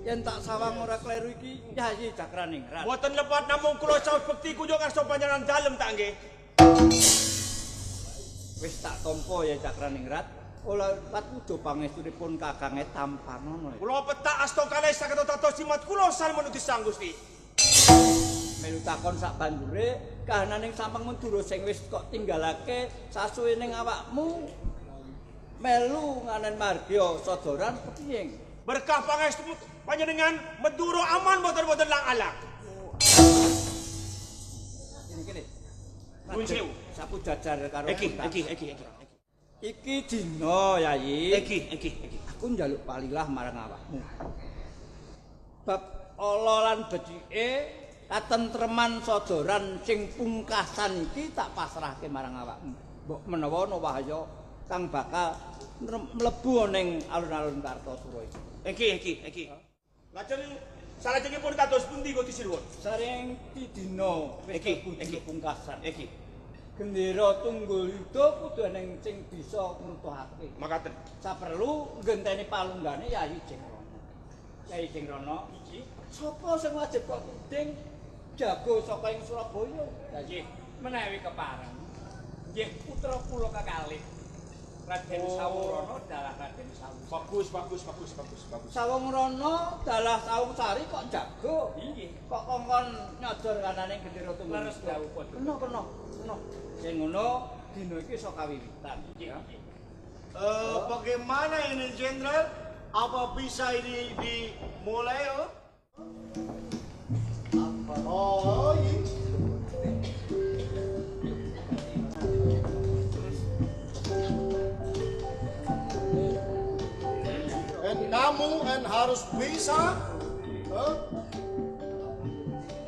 Yen tak sawang ora kleru iki Yayi Cakraningrat. Mboten lepat namung kula saos bekti kunjung ngarsa panjenengan dalem tak nggih. Wis tak tampa ya Cakraningrat. Ola lepat kudu pangestunipun kakange tampanono. Kula petak asta kalih saged dados jimat kula salmon sang Gusti. Melu takon sak banjure kahananing Sampang Madura sing wis kok tinggalake sasuwe ning awakmu melu nganen margya sadoran kepiye? Berkah pangestu panjenengan Madura aman boten-boten lang alak. Kene kene. Nuwun sewu. Sapu jajar karo Iki iki iki iki. Iki dina Yayi. Iki iki iki. Aku njaluk palilah marang awakmu. Bab ala lan becike katentreman sadoran sing pungkasan iki tak pasrahke marang awakmu. Mbok menawa ana wahya kang bakal mlebu ning alun-alun Kartasura iki. Iki iki iki. Lajeng salajengipun kados pundi Gusti Sinuwun? Saring iki dina wis Iki, iki iki. pungkasan. Iki. Gendera Tunggul Yuda kudu eneng sing bisa ngrutuhake. Makaten. Saperlu nggenteni palunggane Yayi Jengrono. Yayi Jengrono iki sapa sing wajib kok tuding jago saka ing Surabaya? Nggih, menawi kepareng. Nggih putra kula kekalih. Raden Sawurana dalah Raden Sawung. Bagus bagus bagus bagus bagus. Sawungrana dalah Sawungsari kok jago. Nggih. Kok kongkon nyodor kanane gendera Tunggul. Leres dawuh padha. Kena kena kena. Sing ngono dina iki iso kawiwitan. Nggih. Bagaimana ini Jenderal? Apa bisa ini dimulai? Oh? Oh, iya. En kamu en harus bisa. Huh?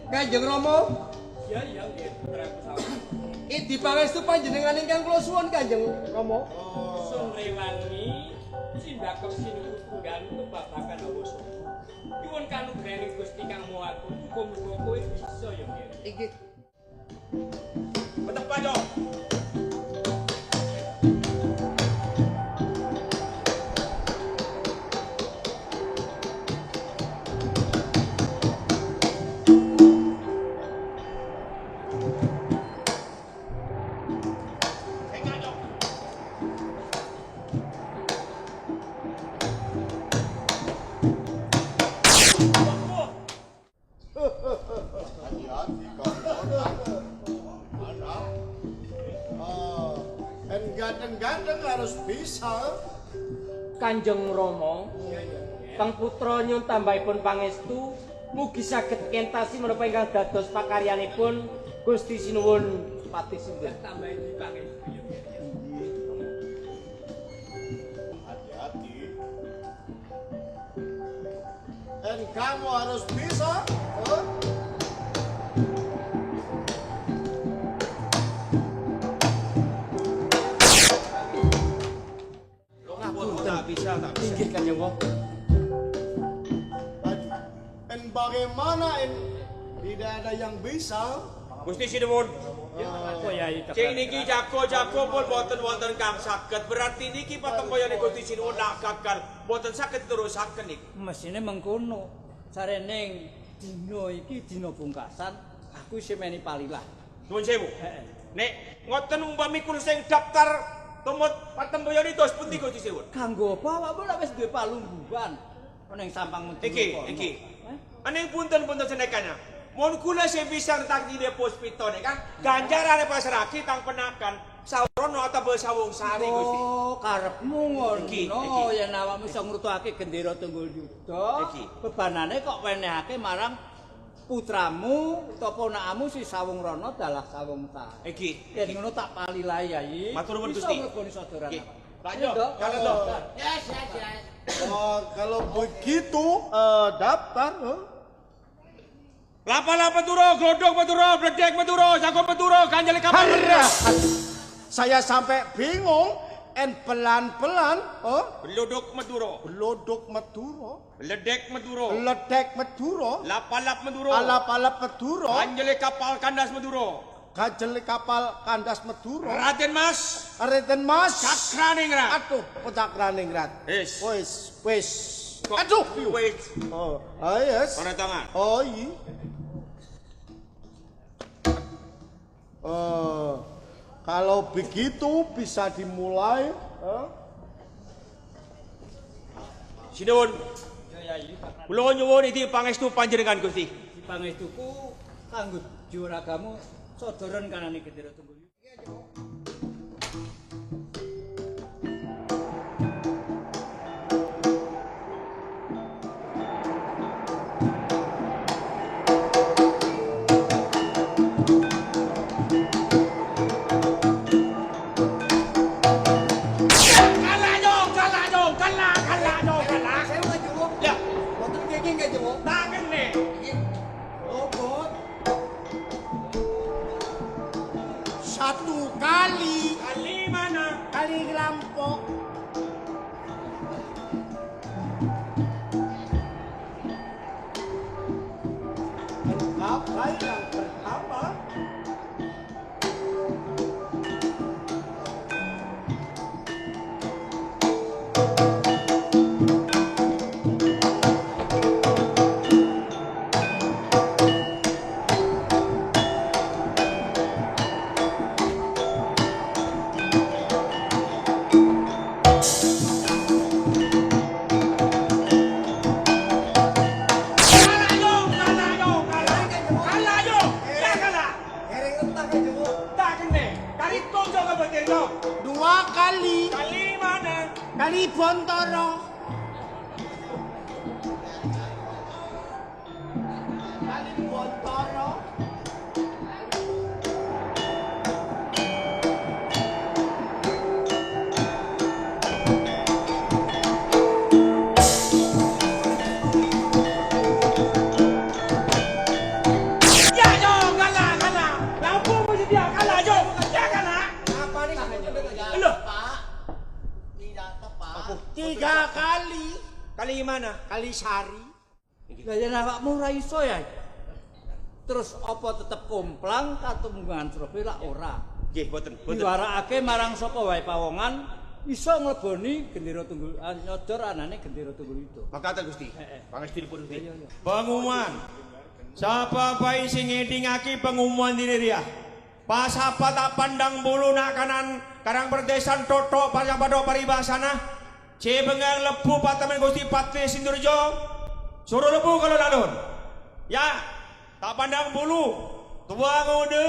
Kanjeng Rama, Iya iya nggih putraku Sawung. idi pangestu panjenengan ingkang kula suwun Kanjeng Rama. Sun rewangi cindakep sinuku tunggal babagan Hawa Saka. Nyuwun kanugrahaning Gusti Kang Maha Agung, muga-muga kowe bisa ya nggih. Inggih. Peteng pajok. Hati-hati kamu. Anak. En ganteng-ganteng harus bisa. Kanjeng Rama, Kang putra nyuwun tambahipun pangestu, mugi saged kentasi menapa ingkang dados pakaryanipun Gusti Sinuwun Pati Sinten. Tambahi pangestu ya. Hati-hati. En kamu harus bisa. Huh? Tak bisa, tak bisa. Inggih Kanjeng Rama. En bagaimana en tidak ada yang bisa? Gusti Sinuwun. Apa Yayi Cing niki jago-jago pun boten wonten kang saged. Berarti niki patempoyane Gusti Sinuwun lak gagal. Boten saged terusaken niki. Mesine mengkono. Sarening dina iki dina pungkasan, aku isih meni palilah. Nuwun sewu. Heeh. Nek ngoten umpami kula sing daftar tumut patempoyane dos pundi Gusti Sinuwun? Kanggo apa awakmu lek wis duwe palungguhan ning Sampang Madura Iki, kono. iki. Eh? Aning punten-punten senekanya. Mun kula sing bisa takdire puspita nek kan ganjarane pasrahke tang penakan Sawrono atau Sawung Sari Gusti. Oh, karepmu ngono. Iki, iki. Yen awakmu iso ngrutuhake gendera Tunggul Yuda, Iki. bebanane kok wenehake marang putramu utawa ponakamu si Sawungrana dalah Sawungsari. Iki. Yen ngono tak palilahi Yayi. Matur nuwun, Bisa Gusti. mleboni sadoran. Iki. awak. Lanjut, Ayo, kalau toh. Yes, yes, yes. Kalau begitu daftar. Huh? Lapa-lapa Madura, glodok Madura, bledek Madura, jago Madura, ganjel kapal. Saya sampai bingung. En pelan-pelan. Oh? Glodok Madura, Glodok Madura, bledek Madura, ledek Madura, lapa-lap Madura, alap-alap Madura, ganjel kapal kandas Madura. Gajel kapal kandas Madura. Raden Mas. Raden Mas. Cakraningrat. Aduh, Cakraningrat. Wis. Wis, wis. Aduh, wis. Oh, yes. Tanda tangan. Oh, iya. Kalau begitu bisa dimulai. Sinuwun. Kula nyuwun iki pangestu panjenengan Gusti. Pangestuku kanggo juragamu sodoron kanane gendera tunggul. Satu kali. Kali mana? Kali Lampok. Kapal yang pertama. Dua kali. Kali mana? Kali Bontoro. Kali Bontoro. Ya yo, kalah, kalah. Lampu mesti dia kalah yo. Ya kalah. Loh. Tidak tepat. Tiga kali. Kali mana? Kali Sari. Lah yen awakmu ora iso ya. Terus apa tetep komplang katumungguhan Surabaya lak ora? Nggih, mboten, mboten. Diwarakake marang sapa wae pawongan iso ngleboni gendera tunggul nyodor anane gendera tunggul itu. Makaten Gusti. Pangestunipun Gusti. Iya, iya. Pengumuman. Sapa bae sing ngedingake pengumuman dene ya. Pas apa tak pandang bulu nak kanan karang perdesan totok panjang padok paribasana. C bengang lebu patamen Gusti Patih Sindurjo. Suruh lebu kalau lalun. Ya, tak pandang bulu. Tua ngode.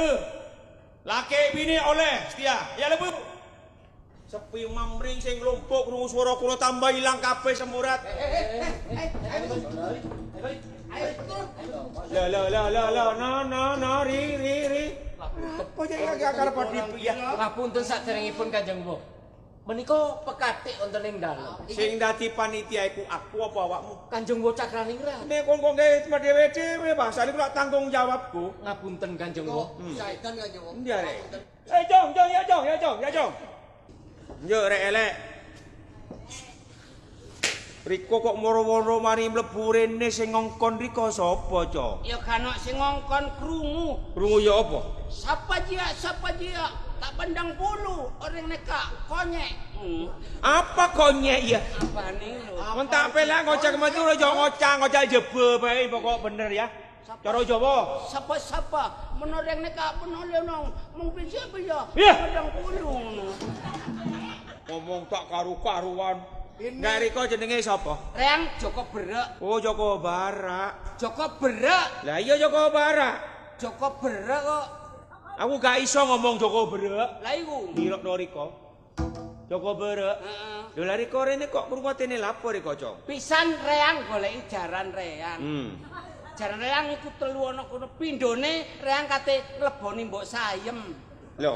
Laki bini oleh setia. Ya lebu. Sepi mamring sing nglumpuk krungu swara kula tambah ilang kabeh semurat. La la la la la no no no ri ri ri. Apa jek gak karep di ya. Ngapunten saderengipun Kanjeng Wo. Menika pekatik wonten ing dalem. Sing dadi panitia iku aku apa awakmu? Kanjeng Wo Cakraningrat. Nek kon kok gawe dhewe-dhewe bahasane kula tanggung jawabku. Ngapunten Kanjeng Wo. Saidan Kanjeng Wo. Endi arek? Eh jong jong ya jong ya jong ya jong. Yo rek elek. Riko kok moro-moro mari mlebu rene sing ngongkon riko sapa, Cok? Ya kan sing ngongkon krungu. Krungu ya apa? Sapa dia? Tak pandang bulu, orang neka konyek. Apa konyek ya? Apa nih lho? Mun tak pelak ngocak Madura aja ngocak jebe bae pokok bener ya. Cara Jawa. Sapa-sapa menoreng neka menoleh nong mung piye ya? Pandang bulu ngono. Ngomong tak karu-karuan. Nek riko jenenge sapa? Reang Joko Berek. Oh, Joko Barak. Joko Berek. Lah iya Joko Barak. Joko Berek kok. Aku gak iso ngomong Joko Berek. Lah iku. Dirokno riko. Joko Berek. Heeh. Lho lah riko rene kok ngrungokne lapo riko, Cok? Pisan reang goleki jaran reang. Jaran reang iku telu ana kono pindhone reang kate mleboni Mbok Sayem. Lho.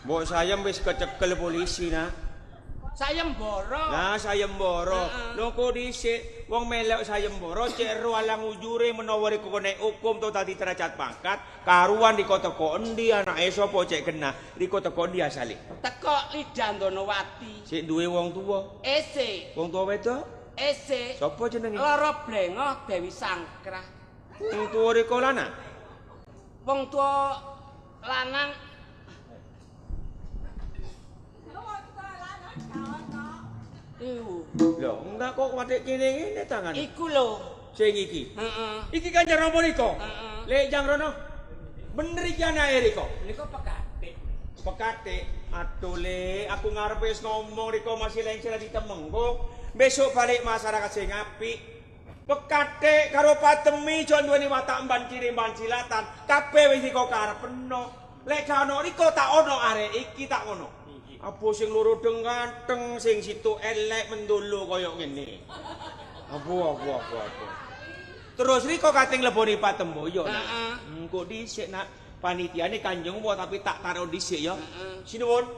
Mbok Sayem wis kecekel polisi nah. Sayembara. Lah sayembara. Lho kok dhisik wong melok sayembara cek ro alang ujure menawa riko kena hukum to dadi derajat pangkat, karuan riko teko endi anake sapa cek kena. Riko teko endi asale? Teko Lidandonowati. Sik duwe wong tuwa. Ese. Wong tuwa wedok? Ese. Sapa jenenge? Lara Blengoh Dewi Sangkrah. Wong tuwa riko lanang? Wong tuwa Lanang. Iku. Lho, enggak kok watik kene ngene tangan. Iku lho. Sing iki. Heeh. Iki Kanjeng Rama riko. Heeh. Lek Jang Rono. Bener iki anake riko. Niku pekatik. Pekatik. Aduh le, aku ngarep wis ngomong riko masih lengser di Temenggung. Besok balik masyarakat sing apik. Pekatik karo patemi aja duweni watak mban kiri mban silatan. Kabeh wis riko karepno. Lek gak ono riko tak ono arek iki tak ngono. Apa sing loro deng ganteng, sing situ elek mendolo kaya ngene. Apa apa apa apa. Terus riko kating leboni Patemboyo nak. Heeh. Engko dhisik nak panitiane Kanjeng Wa tapi tak taruh dhisik ya. Sinuwun.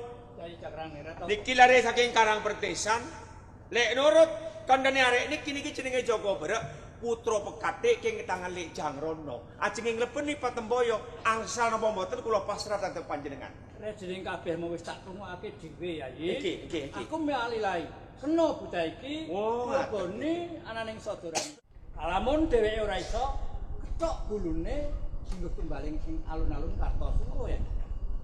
Niki lare saking Karang Pertesan. Lek nurut kandhane arek niki niki jenenge Joko Berek, putra pekatik ing tangan Lek Jangrono. Ajenge nglebeni Patemboyo angsal napa mboten kula pasrah dhateng panjenengan. Rejening kabeh mau wis tak tungokake dhewe ya, Yi. Iki, iki, iki. Aku mealilai. Kena bocah iki ngleboni ana ning sadoran. Lamun dheweke ora iso, kethok gulune singguh tumbaling sing alun-alun Kartosuro ya.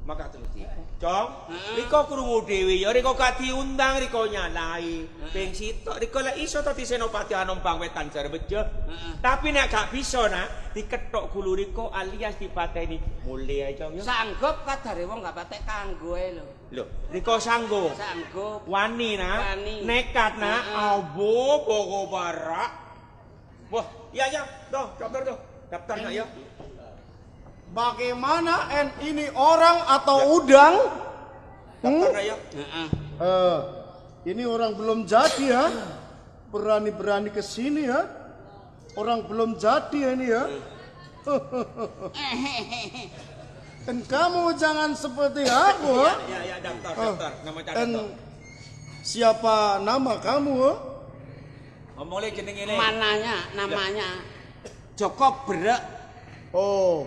Maka terus iki. Cong, riko krungu dhewe ya, riko gak diundang, riko nyalai. Ping sitok riko lek iso dadi Senopati Anom Bangwetan Jarbejo. Tapi nek gak bisa nak, dikethok gulu riko alias dipateni. Mulih ae Cong ya. Sanggup kadare wong gak patek kanggo ae lho. Lho, riko sanggup. Sanggup. Wani nak, Wani. Nekat nak, abo boko barak. Wah, iya ya, toh, daftar toh. Daftar nak ya. Bagaimana en ini orang atau udang? Daftar nak ya. Heeh. Ini orang belum jadi ya. Berani-berani ke sini ya. Orang belum jadi ini ya. Dan kamu jangan seperti aku. Ya, ya, daftar, daftar. Nama Dan siapa nama kamu? Ngomong le jenenge le. Mananya namanya Joko Berek. Oh,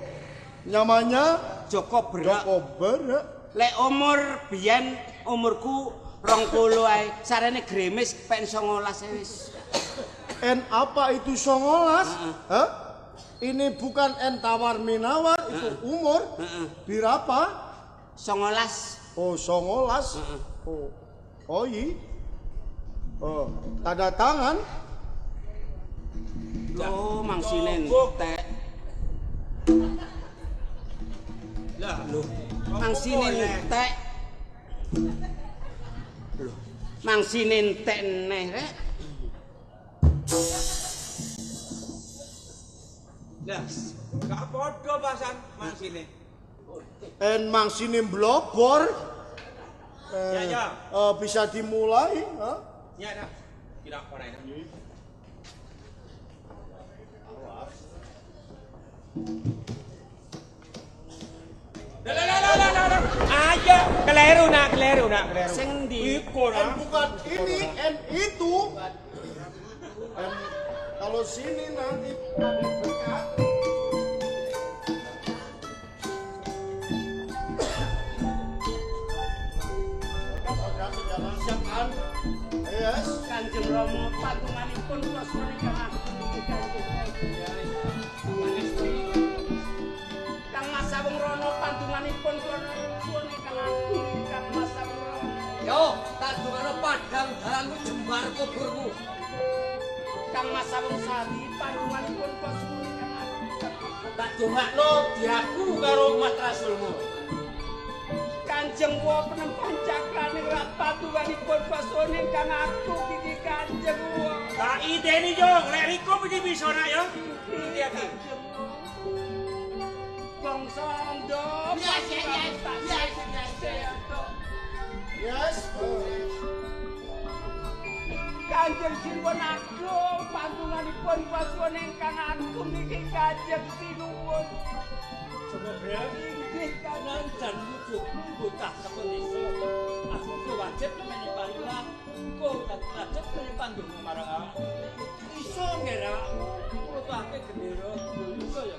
namanya Joko Berek. Joko Berek. Lek umur biyen umurku 20 ae, sarene gremes pen 19 wis. En apa itu 19? Hah? Ini bukan en tawar minawar, itu umur. Berapa? 19. Oh, 19. Oh. Oh, iya. Oh, tanda tangan. Oh, mangsine entek. Lah, lho, mangsine entek. Lho, mangsine entek neh rek. Lah, gak padha pasan mangsine. En mangsine blobor. Ya, ya. Bisa dimulai, ha? Ya, dah. Tidak apa ini. Lah, lah, lah, lah, lah. Ayo, keliru nak, keliru nak, keliru. Sing ndi? Iku nak. En bukan ini, en itu. En kalau sini nanti ada berkat. Siapkan. Yes. Kanjeng Rama patunganipun kula suwun ingkang agung Kanjeng. Kang Mas Sawung Rono pantunganipun kula suwun ingkang agung Kang Mas Sawung Rono. Yo, tak dungano padang dalanmu jembar kuburmu. Kang Mas Sawung Sari pantunganipun kula suwun ingkang agung. Tak dongakno diaku karo umat rasulmu. Kanjeng Wa penempan cakrane rak patunganipun kula ingkang agung iki Kanjeng Wa. Tak ideni yo, lek riko mesti bisa nak yo. Hati-hati. Bangsa Ando. Yes, yes, yes, yes. Yes. Kanjeng Sinuwun agung pantunganipun kula ingkang agung iki Kanjeng Sinuwun. Joko Berek inggih kanan jan wujudmu bocah saka desa. Aku uga wajib nemeni parilah, engko wajib nemeni pandonga marang awakmu. Iso ngger awakmu ngrutake gendera iso ya.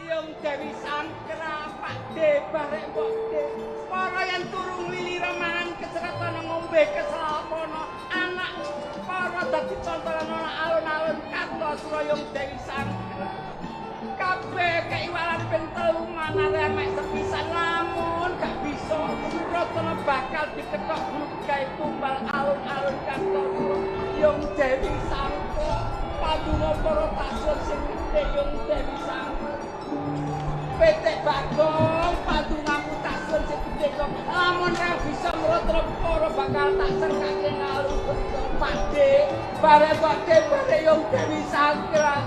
Iyung Dewi Sangkra Pak De barek Mbok De. Para yen turu nglilira mangan keceratana ngombe keselapana anak para dadi tontonan ana alun-alun. Kartasura Yung Dewi Sangkra. Kabeh keiwalan ping 3 manare mek sepisan lamun gak bisa Ratana bakal diketok gawe tumbal alun-alun Kartasura Yung Dewi Sangkra. Pandonga para taksun sing gedhe Yung Dewi Sangkra. Petek Bagong pandongamu taksun sing gedhe kok lamun ra bisa mrotro para bakal tak serkake ngalu Pakde bare Pakde bare Yung Dewi Sangkra.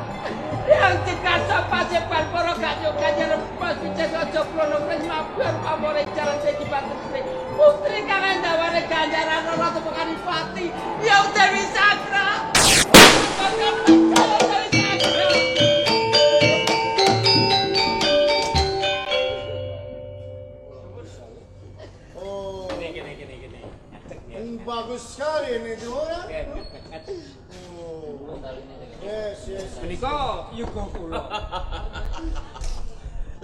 Yang dikasa pasepan para gak nyokan lepas pijet aja prono mabar pamore jalan dadi putri. Putri kang ndaware ganjaran ora tepekane pati Yung Dewi Sangkra. Bakal Dewi Sangkra. Oh. Gini. Bagus sekali ini tuh orang. Oh. Yes, yes. Menika yuga kula.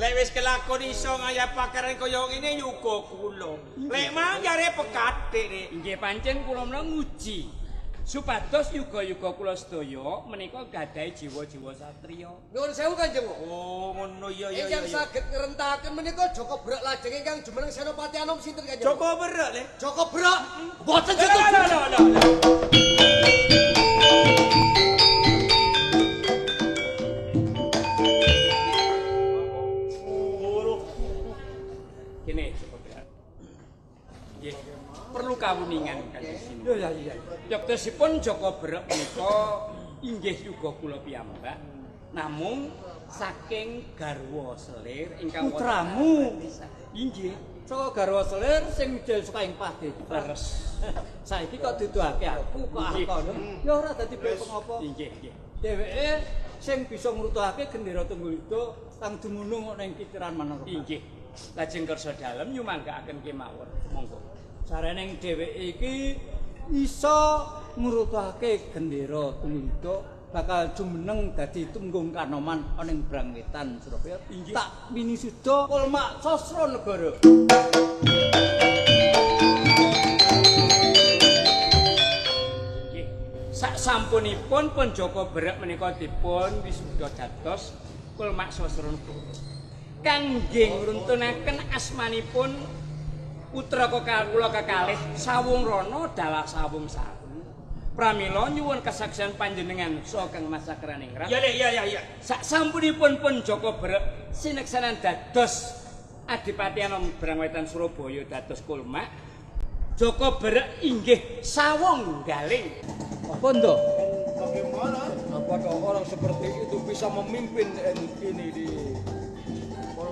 Lek wis kelakon iso ngayap pakaran kaya ngene yuga kula. Lek mang jare pekathik nek. Nggih pancen kula menawa nguji supados yuga-yuga kula sedaya menika gadhahi jiwa-jiwa satriya. Nuwun sewu Kanjeng. Oh, ngono iya iya. Ingkang saged ngrentakaken menika Joko Berek lajeng ingkang jumeneng Senopati Anom sinten Kanjeng? Joko Berek le. Joko Berek. Mboten Joko. Lho. Kene Joko Berek. Nggih, perlu kawuningan Kanjeng Sinuwun. Iya iya. Yektosipun Joko Berek menika inggih yuga kula piyambak. Namung saking garwa selir ingkang Putramu. Inggih, Saka garwa selir sing mijil saka ing padi. leres. Saiki kok duduhake aku kok akono. Ya ora dadi pengopo. Inggih, nggih. Dheweke sing bisa ngrutuhake gendera Tunggul Yuda kang dumunung ning kitiran Manoroka. Inggih. Lajeng kersa dalem nyumanggaaken kemawon. Monggo. Sarene dheweke iki iso ngrutuhake gendera Tunggul Yuda bakal jumeneng dadi Tumenggung Kanoman ana ing Brangwetan Surabaya. Inggih. Tak winisuda Kulmak Sasra Negara. Nggih. Sak sampunipun pun Joko Berek menika dipun wisuda dados Kulmak Sasra Negara. Kangge ngruntunaken asmanipun putra kula kekalih Sawung Rana dalah Sawung Sari. Pramila nyuwun kesaksian panjenengan saha Kang Mas Sakraningrat. Ya le, ya ya ya. Sak sampunipun pun Joko Berek sineksanan dados Adipati Anom Brangwetan Surabaya dados Kulmak. Joko Berek inggih Sawung Galing. Apa ndo? Bagaimana? Apakah orang seperti itu bisa memimpin ini di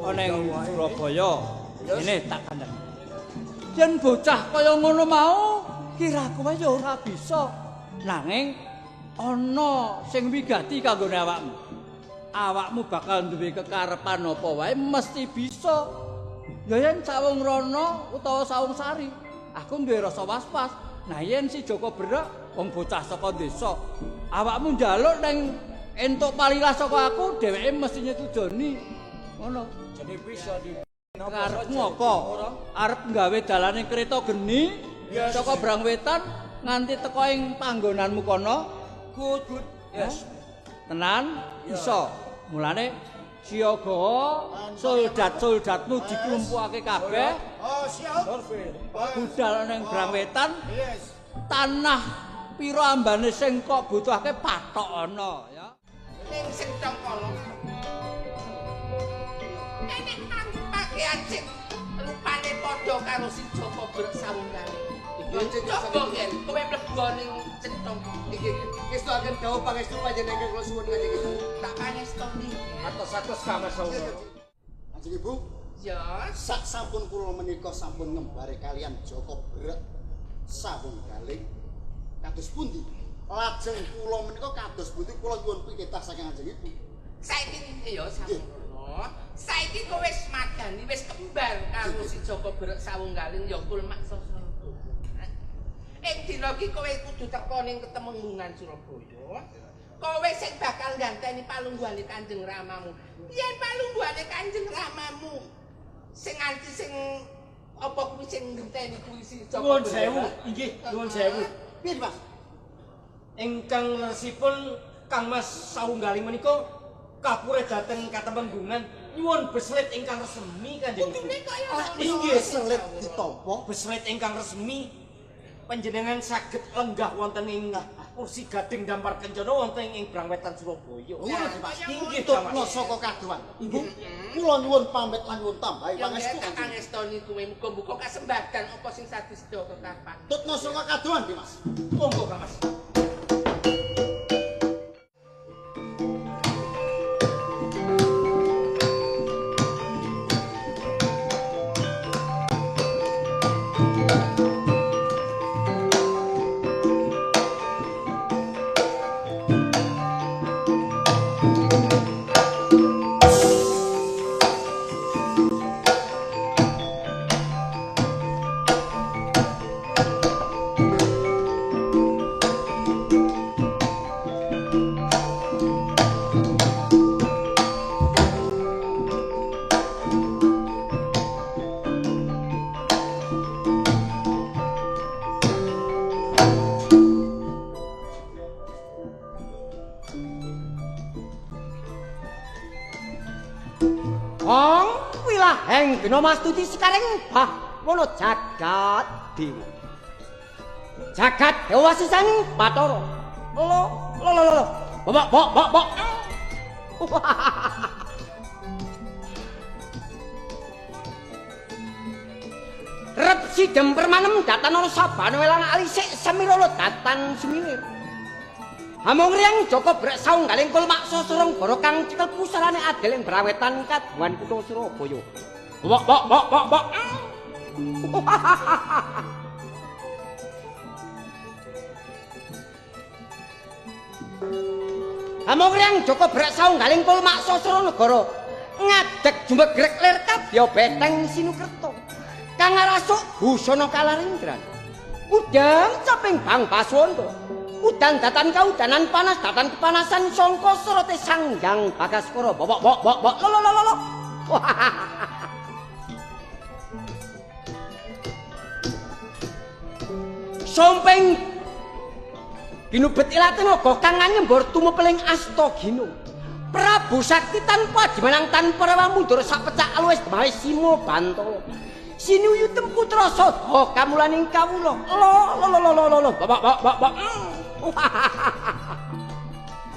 Ana ing Surabaya? Ini tak kandhani. Yen bocah kaya ngono mau kira kowe ya ora bisa. Nanging ana sing wigati kanggone awakmu. Awakmu bakal duwe kekarepan apa wae mesti bisa. Ya yen Sawung Rana utawa Sawung Sari, aku duwe rasa was-was. Nah yen si Joko Berek wong bocah saka desa, awakmu njaluk ning entuk palilah saka aku, dheweke mesti nyetujoni. Ngono. Jadi bisa di Karepmu apa? Arep nggawe dalane kereta geni saka Brangwetan nganti teko ing panggonanmu kono. Good, good. Yes. Tenan iso. Mulane siaga soldat-soldatmu diklumpukake kabeh. Oh, siap. Budal ning Brangwetan. Yes. Tanah pira ambane sing kok butuhake patok ana ya. Ning sentong kono. Nek pakaian sing rupane padha karo si Joko Berek Sawung Galing. Coba yen kowe mlebu ning centong iki ngestuaken dawuh pangestu panjenengan kula suwun Kanjeng Ibu. Tak pangestoni. Atos-atos Kang Mas Sawung. Kanjeng Ibu, Ya, sak sampun kula menika sampun ngembare kalian Joko Berek Sawung Galing. Kados pundi? Lajeng kula menika kados pundi kula nyuwun piketah saking Kanjeng Ibu. Saiki ya Sawung Rana. Saiki kowe wis madani wis kembar karo si Joko Berek Sawung Galing ya Kulmak Sasra. Ing dina iki kowe kudu teka ning Ketemenggungan Surabaya. Kowe sing bakal ganteni palungguhane Kanjeng Ramamu. Yen palungguhane Kanjeng Ramamu sing nganti sing apa kuwi sing ngenteni kuwi si Joko. Nuwun sewu, inggih, nuwun sewu. Piye, Mas? Ingkang leresipun Kang Mas Sawunggaling menika kapure dhateng katemenggungan nyuwun beslit ingkang resmi Kanjeng Ibu. Inggih, beslit ditampa. Beslit ingkang resmi panjenengan saged lenggah wonten ing kursi gading dampar kencana wonten ing Brangwetan Surabaya. Inggih, tutna saka kadohan. Ibu, kula nyuwun pamit lan nyuwun tambahi pangestu. Ya kangestoni kuwe muga-muga kasembadan apa sing sadisda kekapan. Tutna saka kadohan, Dimas. Monggo, Kang Mas. Gena mastuti sekarang bah wono jagat dewa. Jagat dewa sisan Bathara. Lo lo lo lo. Bok bok bok bok. Rep sidem permanem datan ana sabana welang alisik semirolo datan sumilir. Hamong Riang Joko Brek saunggaling kulmaksa Surangara kang cekel pusarane adil ing Brawetan kaduan kutha Surabaya. Bok bok bok bok bok. Hamong Riang Joko Brek saunggaling kulmaksa Suranegara ngadeg jumegrek lir kabya beteng Sinukerta kang ngarasuk busana kalarindran. Udang caping bang Baswanta. Udan datan kaudanan panas datan kepanasan sangka sorote Sang Hyang Bagaskara. Bok bok bok bok. Lo lo lo lo. Sompeng ginubet ilate naga kang nganyembor tumepeling Astagina. Prabu Sakti tanpa dimenang tanpa rewa mundur sak pecak aluwis demale Simo Bantala. Sinuyutem putra sada kamulaning kawula. Lo lo lo lo lo lo. Bok bok bok bok.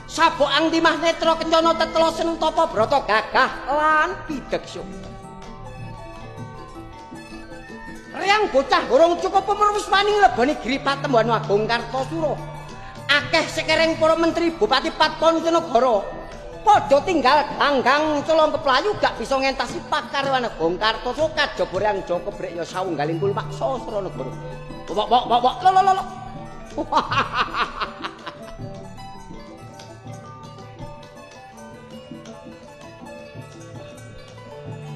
Sabuk ang timah netra kencana tetela seneng tapa brata gagah lan pideksa. Riang bocah gorong cukup wis wani ngleboni giri patembuhan Agung Kartasura. Akeh sekereng para menteri bupati Patponconegara padha tinggal ganggang colong keplayu gak bisa ngentasi pakaryan Agung Kartasura kajaba Riang Joko Brek ya saunggaling kulmaksa Suranegara. Bok bok bok bok lo lo lo.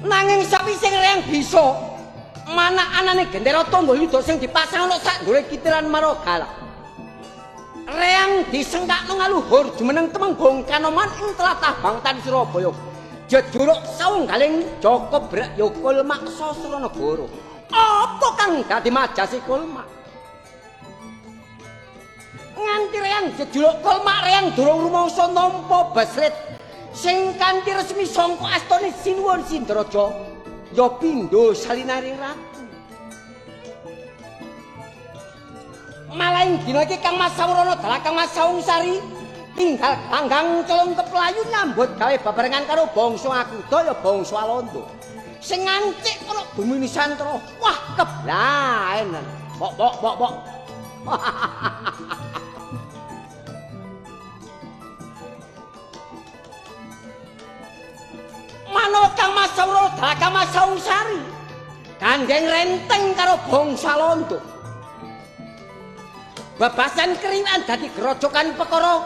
Nanging sawise Riang bisa mana anane gendera tombo yuda sing dipasang ana sak nggone kitiran Marogala. Reang disengkakno ngaluhur jumeneng Temenggung Kanoman ing tlatah Bangtan Surabaya. Jejuluk saunggaling Joko Brek ya Kulmaksa Suranegara. Apa kang dadi majasi Kulmak? Nganti Reang jejuluk Kulmak Reang durung rumangsa nampa beslit sing kanthi resmi sangka astane Sinuwun Sindraja. Ya pindho salinaring ratu. Malah ing dina iki Kang Mas Sawrana dalah Kang Mas Sawungsari tinggal ganggang colong keplayu nyambut gawe bebarengan karo bangsa Akuda ya bangsa Walanda. Sing ngancik ana bumi Nusantara. Wah, keblaen. Bok bok bok bok. Manawa Kang Mas Sawrana dalah Kang Mas Sawungsari gandeng renteng karo bangsa Londo. Bebasan keriwan dadi grojokan perkara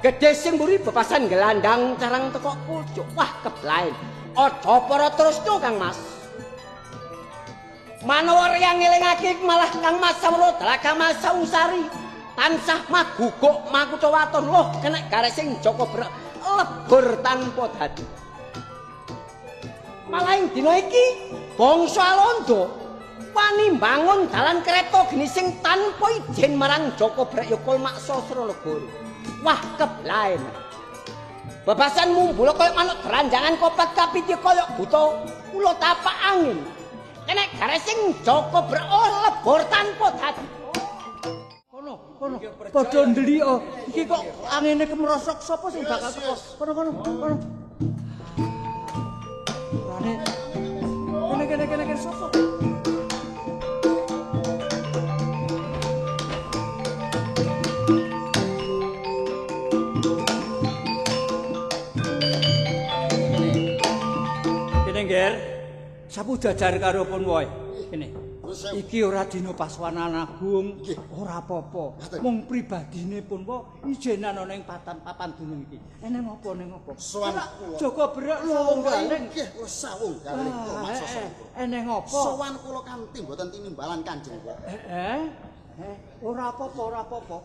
gedhe sing mburi bebasan gelandang carang tekok pucuk. Wah, keblaen. Aja para tresna Kang Mas. Manawa Riang ngelingake malah Kang Mas Sawrana dalah Kang Mas Sawungsari tansah maguguk makutha waton loh kena garis sing Joko Brek lebur tanpa dadi. Malah ing dina iki bangsa Walanda wani mbangun dalan kereta geni sing tanpa izin marang Joko Brek ya Kulmaksa Suranegara. Wah keblaen. Bebasan mumbul kaya manuk dranjangan kopat kapiti kaya buta kula tapak angin. Kene garis sing Joko Brek lebur tanpa dadi. Kono, kono. Padha ndeliko. Iki kok angine kemrosok sapa sing bakal teko? Kono, kono, kono. Rane. Kene kene kene kene sapa? Kene, Nger. Sapu jajar karo pun wae. Kene. Iki ora dina Paswanan Agung, ora apa-apa. Mung pribadine pun wae ijenan ana ing papan dunung iki. Eneng apa ning apa? Sowan kula. Joko Brek sawunggaling. Nggih, kula sawunggaling kula maksasa. Eneng apa? Sowan kula kanthi mboten tinimbalan Kanjeng Wa. Heeh. Ora apa-apa, ora apa-apa.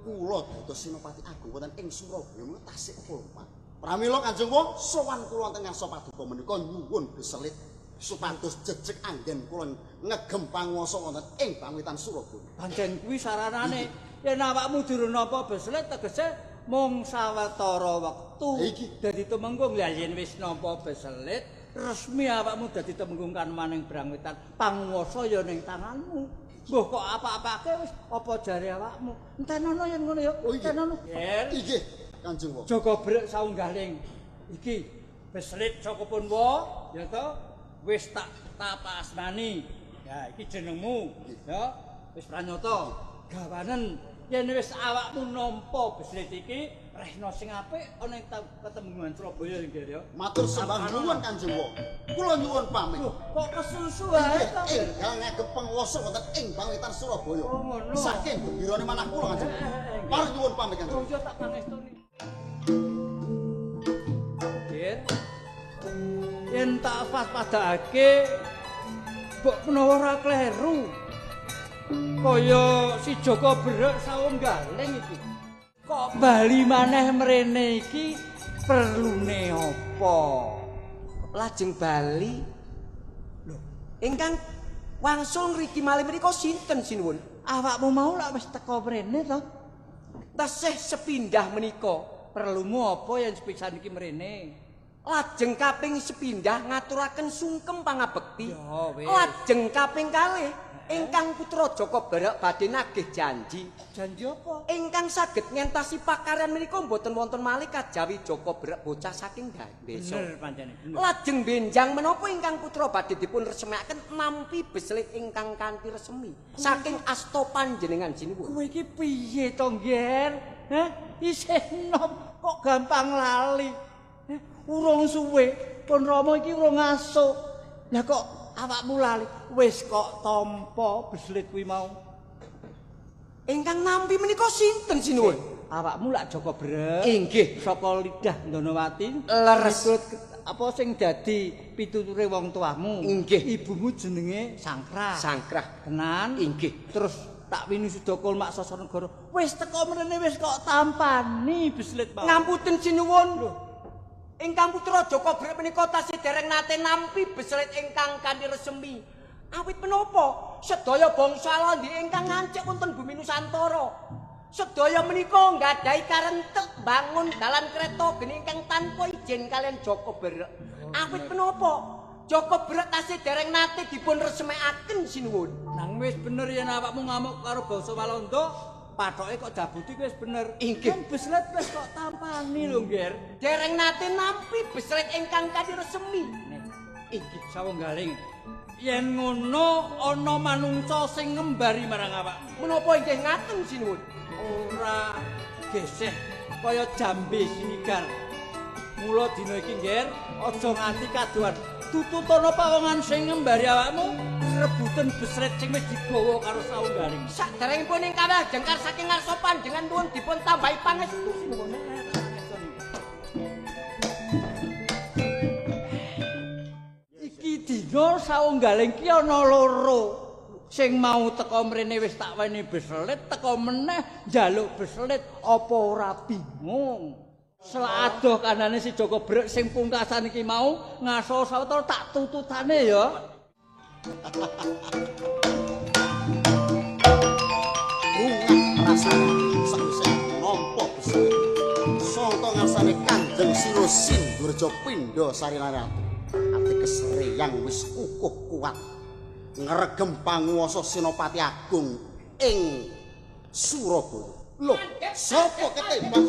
Kula dados Senopati Agung wonten ing Surabaya menika tasik hormat. Pramila Kanjeng Wa, sowan kula wonten ngarsa paduka menika nyuwun beselit supados jejeg anggen kula ngegem panguwasa wonten ing Pangwitan Surabaya. Pancen kuwi saranane. Yen awakmu durung nampa beselit tegese mung sawetara wektu dadi tumenggung. Lah yen wis nampa beselit, resmi awakmu dadi tumenggung kanumaning Brangwetan. Panguwasa ya ning tanganmu. Mbah kok apa-apake wis apa jare awakmu. Entenono yen ngono ya. Entenono. Inggih, Kanjeng Wa. Joko Brek sawunggaling. Iki beselit saka Punwa, ya to? Wis tak tapak asmani. Ya iki jenengmu, ya. Wis pranyata. Gawanen yen wis awakmu nampa beslit iki, rehna sing apik ana ing ketemenggungan Surabaya nggih ya. Matur sembah nuwun Kanjeng Wa. Kula nyuwun pamit. Loh, kok kesusu wae to? Enggal ngagem panguwasa wonten ing Pangwitan Surabaya. Oh, ngono. Saking gembirane manah kula Kanjeng. Pareng nyuwun pamit Kanjeng. Oh, iya tak pangestuni. Nggih. Yen tak waspadakake mbok menawa ora kleru kaya si Joko Brek sawunggaling iki kok bali maneh mrene iki perlune apa? Lajeng bali lho ingkang wangsul ngriki malih mriku sinten sinuwun? Awakmu mau lak wis teko mrene to? Tesih sepindah menika. Perlumu apa yen sepisan iki mrene? Lajeng kaping sepindah ngaturaken sungkem pangabekti. Ya, lajeng kaping kalih ingkang putra Joko Brek badhe nagih janji. Janji apa? Ingkang saged ngentasi pakaryan menika mboten wonten malih kajawi Joko Brek bocah saking desa. Bener pancene. Lajeng benjang menapa ingkang putra badhe dipun resmekaken nampi beslit ingkang kanthi resmi saking asta panjenengan sinuwun. Kowe iki piye to, Ngger? Hah? Isih enom kok gampang lali. Urung suwe, pun Rama iki urung ngasuk. Lah kok awakmu lali? Wis kok tampa beslit kuwi mau. Ingkang nampi menika sinten sinuwun? Awakmu lak Joko Brek. Inggih. Saka lidah Ndonowati. Leres. Apa sing dadi pituture wong tuamu? Inggih. Ibumu jenenge Sangkrah. Sangkrah. Tenan? Inggih. Terus tak winisuda kul maksasa negara. Wis teko mrene wis kok tampani beslit mau. Ngapunten sinuwun. Lho. Ingkang putra Joko Brek menika tasih dereng nate nampi beslit ingkang kanthi resmi. Awit menapa sedaya bangsa Walandi ingkang ngancik wonten bumi Nusantara. Sedaya menika nggadahi karentek bangun dalan kereta geni ingkang tanpa izin kalian Joko Brek. Awit menapa Joko Brek tasih dereng nate dipun resmekaken sinuwun. Nang wis bener yen awakmu ngamuk karo bangsa Walanda, pathoke kok jabuti wis bener. Inggih. Kan beslit wis kok tampani lho, Ngger. Dereng nate nampi beslit ingkang kanthi resmi. Inggih sawunggaling. Yen ngono ana manungsa sing ngembari marang awakmu. Menapa inggih ngaten sinuwun? Ora geseh kaya jambe sinigar. Mula dina iki, Ngger, aja nganti kadohan. Tututono pawongan sing ngembari awakmu rebuten beslit sing wis digawa karo sawunggaling. Saderengipun ingkang jengkar saking ngarsa panjenengan nuwun dipun tambahi pangestu sinuwun. Iki dina sawunggaling ki ana loro. Sing mau teko mrene wis tak weni beslit, teko meneh njaluk beslit, apa ora bingung? Selak adoh kandhane si Joko Brek sing pungkasan iki mau ngaso sawetara tak tututane ya. Bungah rasane sakwise nampa beslit. Siro Sindurja pindha Sarinaratu. Ateges Reyang wis kukuh kuat ngregem panguwasa Senopati Agung ing Surabaya. Lho, sapa ketembak?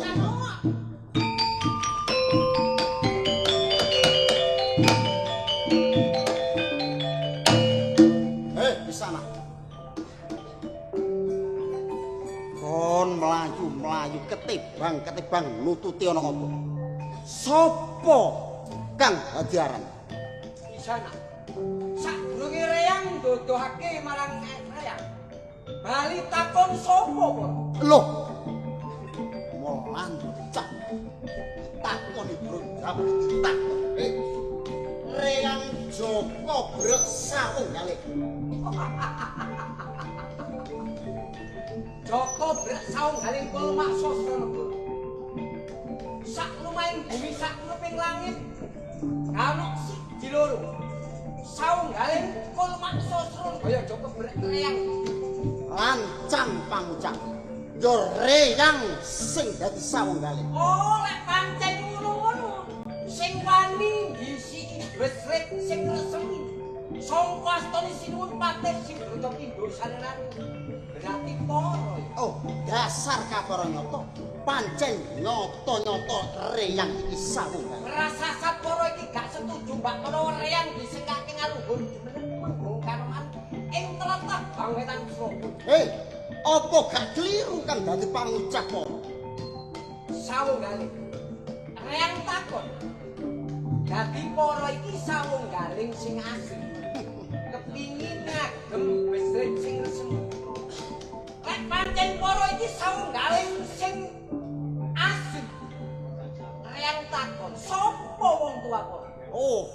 Sana. Kon mlayu-mlayu ketebang-ketebang nututi ana apa? Sapa kang hadiaran? Isana. Sadurunge Reyang ndodohake marang Reyang. Bali takon sapa, Pak? Lho. Mlancak. Takoni brondap takon. Reyang Joko Brek Sawung Galing. Joko Brek Sawung Galing kula Maksasranegara. Sak lumahing bumi sak nuping langit ana siji loro. Sawung Galing kula Maksasranegara Joko Brek Reyang. Lancang pangucap. Yo Reyang sing dadi Sawung Galing. Oh, lek pancen ngono-ngono. Sing wani ngisiki besret sing resemi. Sangka astane Sinuwun Patih Sindurja Pindha Sarinaratu. Berarti para ya. Oh, dasar kapara nyata. Pancen nyata-nyata Reyang iki Sawung Galing. Rasa para iki gak setuju mbak menawa Reyang disengkake ngaluhur jumeneng menggo kanoman ing tlatah Bangwetan Surabaya. Hei, apa gak keliru kang dadi pangucap para? Sawung Galing. Reyang takon. Dadi para iki Sawung Galing sing asli. Kepingin ngagem besret sing resmi. Lek pancen para iki Sawung Galing sing asli. Reyang takon, sapa wong tuwa para? Oh,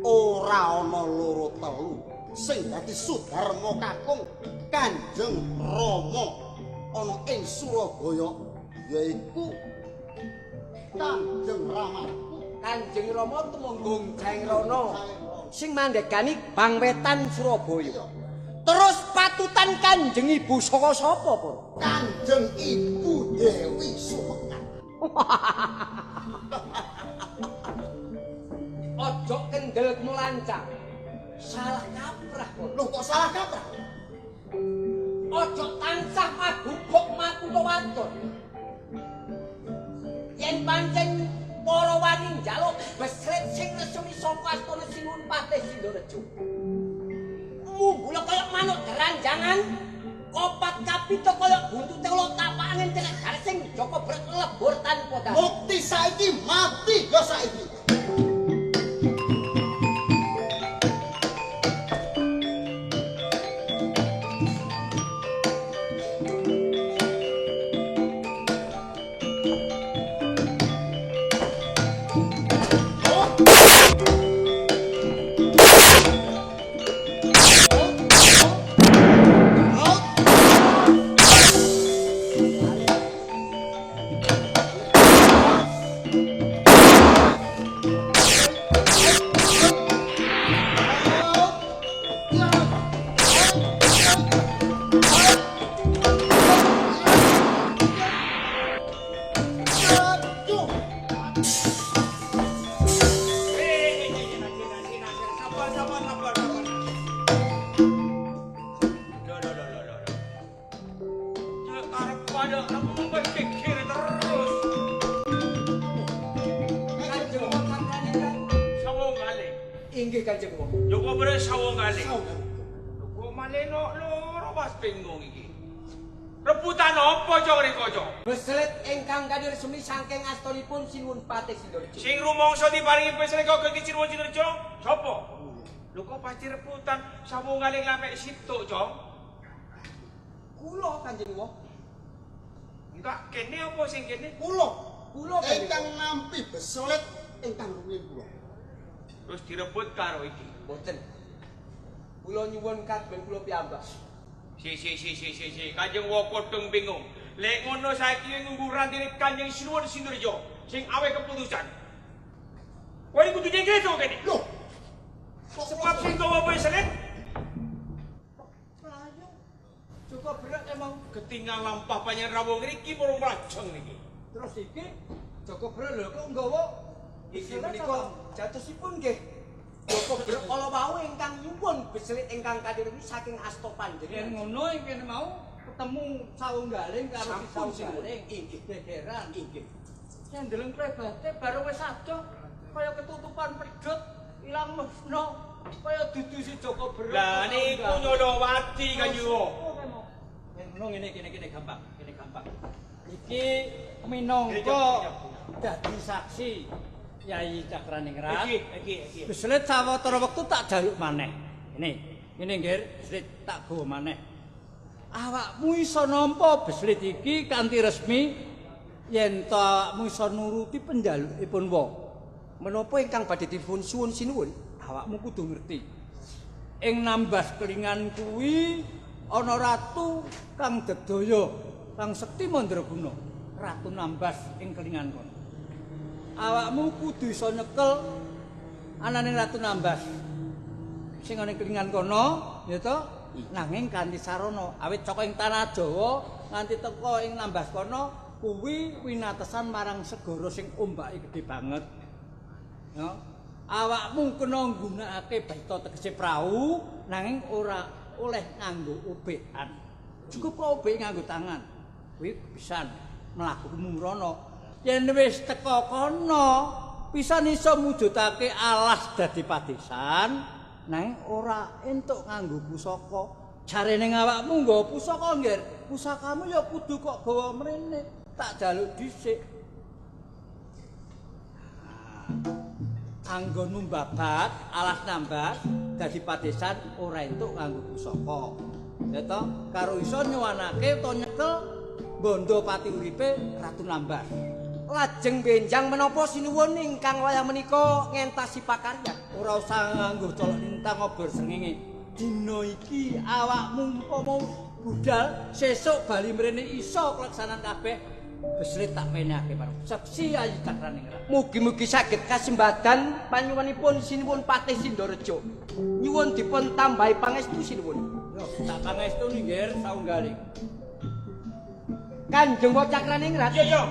ora ana loro telu sing dadi Sudarma Kakung Kanjeng Rama ana ing Surabaya yaiku Kanjeng Rama. Kanjeng Rama Tumenggung Jaengrana sing mandhegani Bangwetan Surabaya. Terus patutan Kanjeng Ibu saka sapa, Para? Kanjeng Ibu Dewi Sumekar. Ojo kendel mlancang. Salah kaprah, Para. Lho kok salah kaprah? Ojo tansah paguguk makutha wadon. Yen pancen para wani njaluk besret sing resmi saka astana Sinuwun Patih Sindharejo. Munggula kaya manuk deranjangan, kopat kapita kaya buntute ula tapak angin cekak garsing Joko Brek lebur tanpa dalan. Mukti saiki mati ya saiki. Inggih Kanjeng Rama. Joko Brek Sawung Galing. Kok maleno loro pas bingung iki. Rebutan apa cok riko cok? Beslet ingkang kadiresmi saking astonipun Sinuwun Patih Sindharejo. Sing rumangsa diparingi beslet kok Gusti Sinuwun Sindharejo sapa? Lho kok pasti rebutan Sawung Galing lamek situk cok? Kula Kanjeng Rama. Enggak kene apa sing kene? Kula. Kula ingkang nampi beslet ingkang rumiyin kula. Terus direbut karo iki. Mboten. Kula nyuwun kaduwen kula piyambak. Si Kanjeng Wakodeng bingung. Lek ngono saiki ngunggu rantine Kanjeng Sinuwun Sindharejo sing awe keputusan. Kowe kudu nyengkre to kene. Lho. Sebab sing gawa beslet mlayu. Cukup berat emang ketinggal lampah panjenengan rawuh ngriki murung mlajeng niki. Terus iki Joko Brek lho kok nggawa Inggih menika jatosipun nggih Joko Brek kala wau ingkang nyuwun beselit ingkang kadiri saking asta Yen panjenengan. ngono ing kene mau ketemu sawunggaling karo Sampun sawunggaling inggih. Gegeran. Inggih. Sing ndeleng klebate bareng wis adoh kaya ketutupan pedhot ilang mesno kaya dudu si Joko Brek. Lah niku Nyolowati Kanjeng. Yen ngono ngene kene kene gampang, kene gampang. Iki minangka dadi saksi Yai Cakraningrat. Iki iki iki. Beselit sawetara wektu tak jaluk maneh. Ini, ini nggih, beselit tak gawa maneh. Awakmu iso nampa beselit iki kanthi resmi yen to awakmu iso nuruti penjalukipun wa. Menapa ingkang badhe dipun suwun sinuwun? Awakmu kudu ngerti. Ing Nambas Kelingan kuwi ana ratu kang dedaya, kang sekti mandraguna. Ratu Nambas ing Kelingan kono. Awakmu kudu iso nyekel anane Ratu Nambas sing ana ing Kelingan kono, ya to? Nanging kanthi sarana, awit saka ing tanah Jawa nganti teka ing Nambas kono kuwi winatesan marang segara sing ombake gedhe banget. Ya. Awakmu kena nggunakake beta tegese prau nanging ora oleh nganggo obekan. Cukup kok obek nganggo tangan. Kuwi pisan mlaku mrono. Yen wis teka kono, pisan iso mujudake alas dadi padesan nanging ora entuk nganggo pusaka. Jarene awakmu nggawa pusaka nggih, pusakamu ya kudu kok gawa mrene. Tak jaluk dhisik. Anggonmu mbabat alas Nambas dadi padesan ora entuk nganggo pusaka. Ya to, karo iso nyuwanake utawa nyekel bondo pati uripe Ratu Nambas. Lajeng benjang menapa sinuwun ingkang wayah menika ngentasi pakaryan? Ora usah nganggo colok lintang obor srengenge. Dina iki awakmu umpama budal sesuk bali mrene iso kelaksanan kabeh. Beselit tak wenehake marang seksi Ayi Cakraningrat. Mugi-mugi saged kasembadan panyuwunipun sinuwun Patih Sindorejo. Nyuwun dipun tambahi pangestu sinuwun. Yo, tak pangestu nggih saunggaling. Kanjeng Cakraningrat. Iya, iya.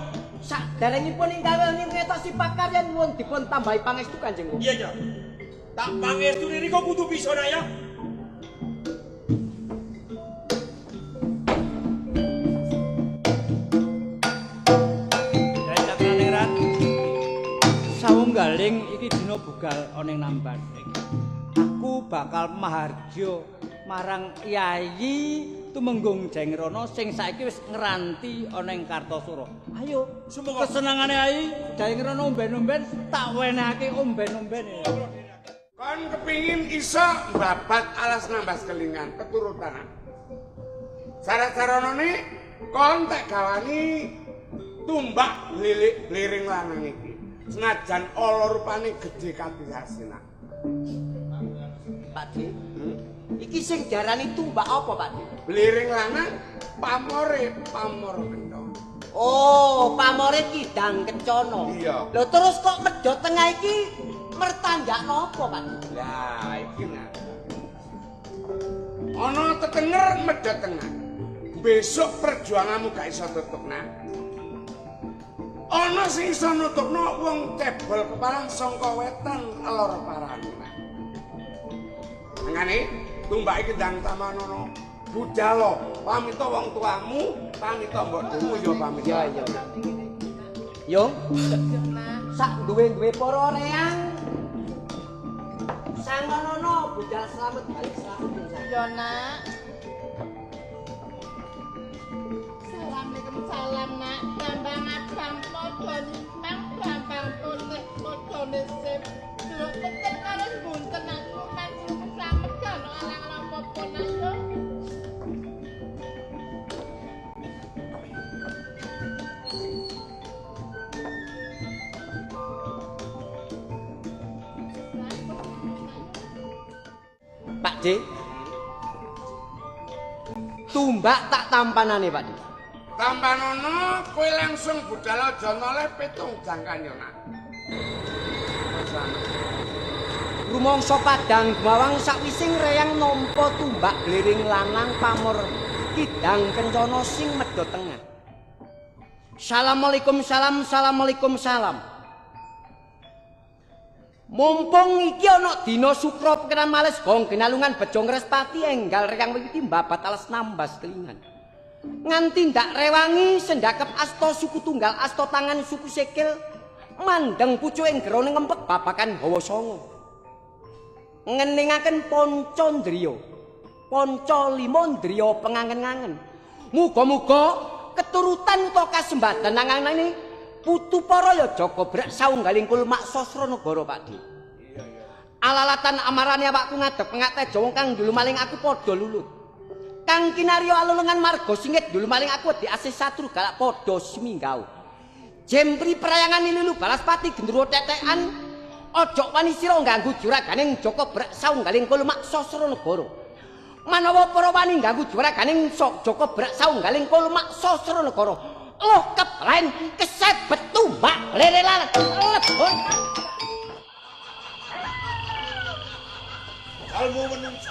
Saderengipun ingkang ngetosi pakaryan nyuwun dipun tambahi pangestu Kanjeng. Iya, iya. Tak pangestu niki kok kudu bisa nak ya. Yai Cakraningrat. Saunggaling iki dina bugal ana ing Namban. Aku bakal mahargya marang Yayi Tumenggung Jengrana sing saiki wis ngranti ana ing Kartasura. Ayo, Sumangga. Kesenengane Yayi Jengrana omben-omben tak wenehake omben-omben. Kon kepingin iso mbabat alas Nambas Kelingan keturutan. Syarat-saranane kon tak gawani tumbak lilik bliring lanang iki. Senajan ala rupane gedhe katisasena. Pak De. Iki sing diarani tumbak apa, Pak De? Bliring lanang pamore pamor kencana. Oh, pamore kidang kencana. Iya. Lho terus kok medhot tengah iki mertandakno apa, Pak De? Lah iki nah. Ana tetenger medhot tengah. Besok perjuanganmu gak iso tutup nak. Ana sing iso nutupno wong cebol kepalang sangka wetan lor parane nak. Mangane tumbak iki ndang tamanono. Budalo, pamita wong tuamu, pamita mbokmu ya pamita. Iya, iya. Yo. Sak duwe-duwe para reang. Sangonono budal slamet balik slamet. Iya, Nak. Assalamualaikum salam, Nak. Bambang abang padha nyimang, bambang putih padha nesip. Delok petir karo bunten aku kan slamet gak ono alang apa-apa, Nak yo. Pak D. Tumbak tak tampanane, Pak D. Tampanono kowe langsung budal aja noleh pitung jangkan yo, Nak. Rumangsa padang gumawang sakwise ngreyang nampa tumbak bliring lanang pamor kidang kencana sing medhot tengah. Assalamualaikum salam, assalamualaikum salam. Mumpung iki ana dina Sukra Pekeran Males gong genalungan bejo ngrespati enggal reyang wiwiti mbabat alas nambas kelingan. Nganti ndak rewangi sendakep asta suku tunggal asta tangan suku sikil mandeng pucuke gerone ngempek babakan hawa sanga. Ngeningaken panca ndriya. Panca lima ndriya pengangen-angen. Muga-muga keturutan utawa kasembadan nanganane putu para ya Jaka Brak saunggaling kulmak sastra negara Pakde. Iya iya. Alalatan amarane awakku ngadeg pengateja wong kang ndulu maling aku padha lulut. Kang kinarya alelungan marga singit ndulu maling aku wedi asih satru galak padha suminggau. Jempri prayangan lulu balaspati gendruwo tetekan aja wani sira ngganggu juraganing Jaka Brak saunggaling kulmak sastra negara. Manawa para wani ngganggu juraganing Jaka Brak saunggaling kulmak sastra negara. Loh keblaen kesebet tumbak lele lebon. Kalmu menungso.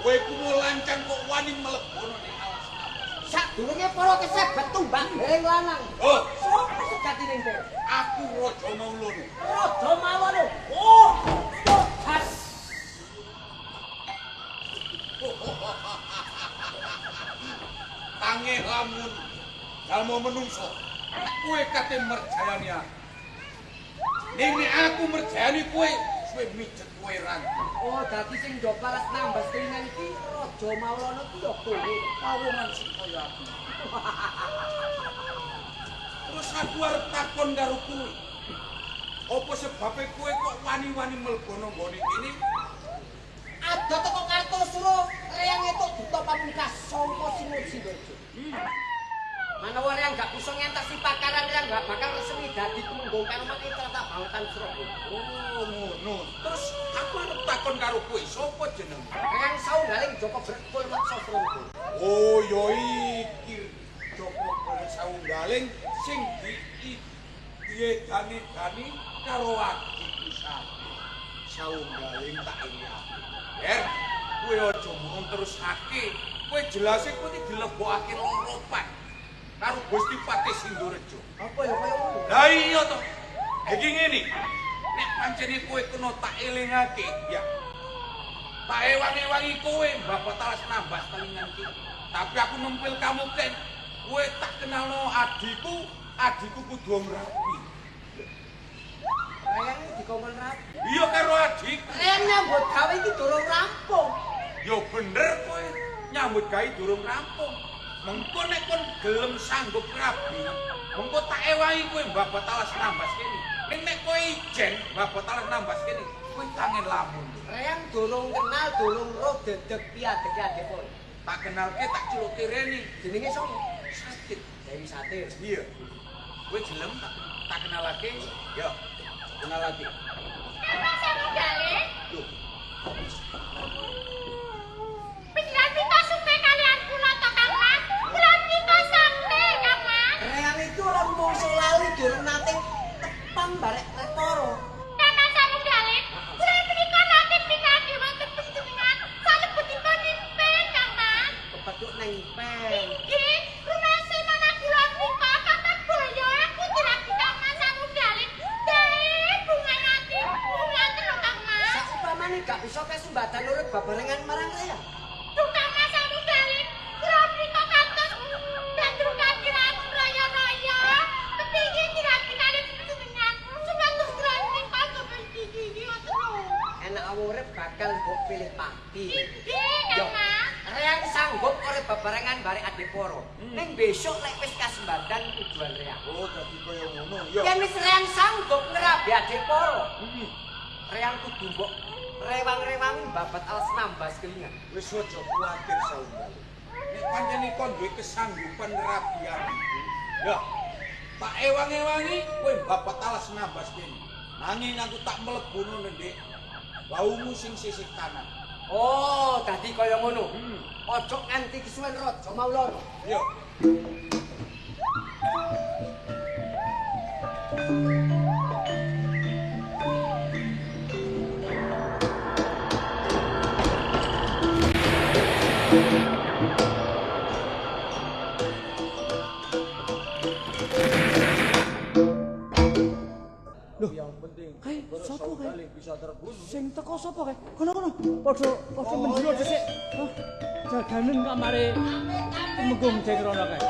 Kowe kuwi lancang kok wani mlebono ning alas. Sadurunge para kesebet tumbak lele lanang. Oh, sapa sejatine kowe? Aku Raja Maulana. Raja Maulana. Oh, jas. Tange lamun dalmo menungso. Kowe kate merjayani aku. Ning nek aku merjayani kowe, suwe mijet kowe rangku. Oh, dadi sing ndok balas nambas kelingan iki Raja Maulana ki ya kowe. Pawongan sing kaya aku. Terus aku arep takon karo kowe. Apa sebabe kowe kok wani-wani mlebono nggone kene? Ada teko Kartosuro reyang entuk duta pamungkas sangka Sinuwun Sindorejo. Manawa reyang gak bisa ngentasi pakaran reyang gak bakal resmi dadi tumenggung kanoman ing tlatah Bangetan Surabaya. Oh, ngono. Terus aku arep takon karo kowe, sapa jenenge? Reyang saunggaling Jaka Brak Kulmak Sastra. Oh, ya iki Jaka Brak saunggaling sing diedani-dani karo adikku Sati. Saunggaling tak ini aku. Ger, kowe aja mung terusake. Kowe jelase kowe iki dilebokake loro pan karo Gusti Patih Sindurejo. Apa ya kaya ngono? Lah iya to. Iki ngene. Nek pancene kowe kena tak elingake, ya. Tak ewangi-wangi kowe mbabat alas nambas telingan iki. Tapi aku nempel kamu ken. Kowe tak kenalno adikku, adikku kudu ngrabi. Reyang dikongkon rapi. Iya karo adik. Reyang nyambut gawe iki durung rampung. Ya bener kowe nyambut gawe durung rampung. Mengko nek kon gelem sanggup rabi, mengko tak ewangi kowe mbabat alas nambas kene. Ning nek kowe ijen mbabat alas nambas kene, kowe tangen lamun. Reyang durung kenal, durung roh dedeg piadege adepun. Tak kenalke tak celuke rene. Jenenge sapa? Satir. Dewi Satir. Iya. Kowe gelem tak kenalake? Ya. Kenal lagi. Apa sanunggale? Lho. Penjilan pita supe kalian kula to Kang Mas. Kula pita sampe Kang Mas. Reyang iki ora mungso lali durung nate tepang barek Rekara. Kang Mas sanunggale, kula menika nate pinanggih wonten panjenengan salebetipun impen Kang Mas. Kepethuk nang impen. Nggih, rumase mana kula menika kapan boyo aku dirabi Kang Mas sanunggale. Saupamane gak bisa kesumbadan urip babarengan marang reyang. Tukang Mas sanunggale, kula menika kantos gandrungan kirang raya-raya. Kepingin dirabi kalih panjenengan. Supados kula menika kepingin ngoten lho. Enak urip bakal mbok pilih pati. Nggih, Kang Mas. Reyang sanggup urip babarengan barek Adipara. Ning besok lek wis kasembadan tujuan reyang. Oh, dadi kaya ngono. Ya. Yen wis reyang sanggup ngrabi Adipara. Reyang kudu mbok rewang-rewangi babat alas nambas kelingan. Wis aja kuwatir saunggaling. Nek pancen kon duwe kesanggupan ngrabi adikku, ya tak ewang-ewangi kowe babat alas nambas kene. Nanging aku tak mlebono nendhek baumu sing sisih kanan. Oh, dadi kaya ngono. Aja nganti kesuwen Raja Maulana. Iya. Loh, Yang penting kae sapa kae? bisa terbunuh. Sing teko sapa kae? Kono-kono, padha padha mendura dhisik. Hah, jaganen kamare Tumenggung Jengrono kae.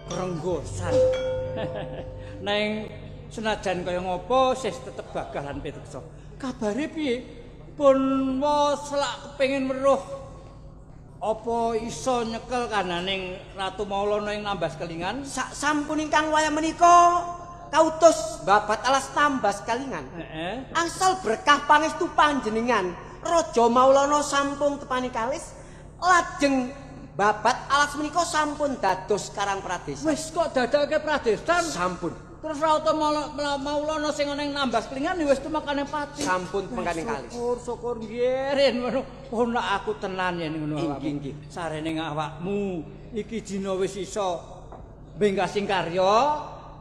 Krenggosan. Neng senajan kaya ngopo sis tetep gagah lan piteksa. Kabare piye? Pun wa selak kepengin weruh apa iso nyekel kananing Ratu Maulana ing Nambas Kelingan? Sak sampun ingkang wayah menika kautus babat alas Nambas Kelingan. Heeh. Angsal berkah pangestu panjenengan Raja Maulana sampun tepani kalis lajeng babat alas menika sampun dados Karang Pradesan. Wis kok dadake Pradesan? Sampun. Terus Ratu Maulana sing ana ing Nambas Kelingan wis tumekane pati. Sampun tumekane kalis. Syukur syukur nggih ngono. Oh nek aku tenan yen ngono awakmu. Inggih inggih. Sarene awakmu iki dina wis iso mbengkasing karya,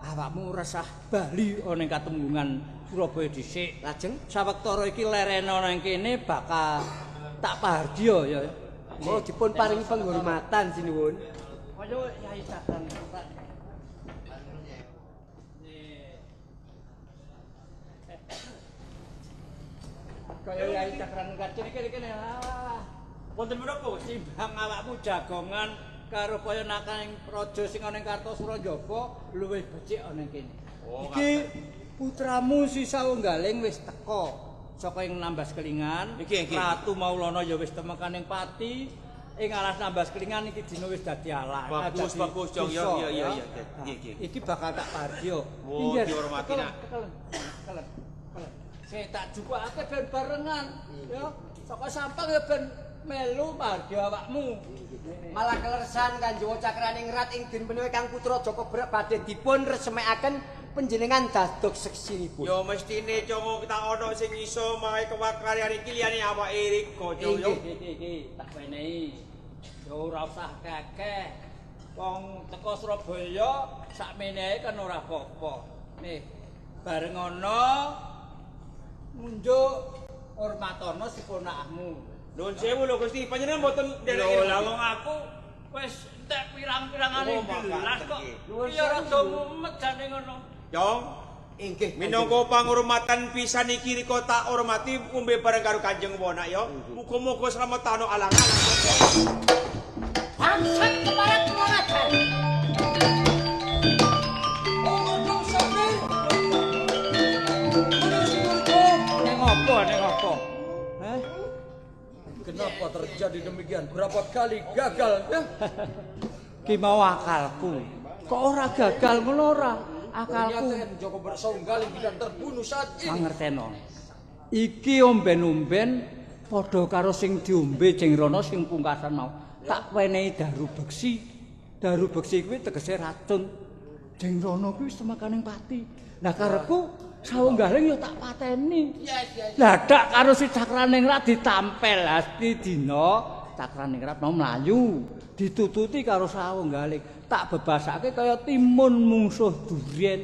awakmu resah bali ana ing katemenggungan Surabaya dhisik. Lajeng Sawetara iki lerene ana ing kene bakal tak pahardya ya. Oh, dipun paringi penghormatan sinuwun. Kaya Yai Sadang. Kaya Yai Cakran kacir iki kene. Wonten menapa, Gusti? Timbang awakmu jagongan karo kaya nakaning raja sing ana ing Kartasura njaba luwih becik ana ing kene. Oh, iki putramu si Sawunggaling wis teka saka ing Nambas Kelingan. Iki, iki. Ratu Maulana ya wis temekan ing pati. Ing alas Nambas Kelingan iki dina wis dadi alas. Bagus, Dadi bagus, Jong. Ya, desa, ya, ya, ya. Nah, Iki, iki. Iki bakal tak pardyo. Oh, dihormati, nak. Tekelen, tekelen, tekelen. Sing tak jupukake ben barengan, ya. Saka Sampang ya ben melu pardyo awakmu. Malah kelersan Kanjeng Cakraningrat ing din menawi Kang Putra Joko Berek badhe dipun resmekaken panjenengan dados seksinipun. Ya mestine Jong tak ono sing iso mawe kewakaryan iki liyane awake riko, Jong. Yo. Iki iki iki tak wenehi. Ya ora usah kakeh. Wong teko Surabaya sakmene kan ora apa-apa. Nih, bareng ana ngunjuk hormatana si ponakmu. Nuwun sewu lho Gusti, panjenengan mboten nderek. Lho, lah wong aku wis entek pirang-pirangane Oh, gelas kok. makaten, Iya rada mumet jane ngono. Jong, Inggih. minangka pangurmatan pisan iki riko tak hormati ngombe bareng karo Kanjeng Wonak ya. Muga-muga slamet ana alang-alang. Bangsat keparat kurang ajar. Oh, sopir. Ning apa ning apa? Heh? Kenapa terjadi demikian? Berapa kali gagal ya? Ki mau akalku. Kok ora gagal ngono ora? Akalku. Ternyata Joko Berek Sawunggaling tidak terbunuh saat ini. Mangerteno. Iki omben-omben padha karo sing diombe Jengrono sing pungkasan mau. Tak wenehi daru beksi. Daru beksi kuwi tegese racun. Jengrono kuwi wis temakaning pati. Lah karepku Sawunggaling ya tak pateni. Lah dak karo si Cakraningrat ditampel asti dina Cakraningrat mau mlayu ditututi karo Sawunggaling. Tak bebasake kaya timun mungsuh durien.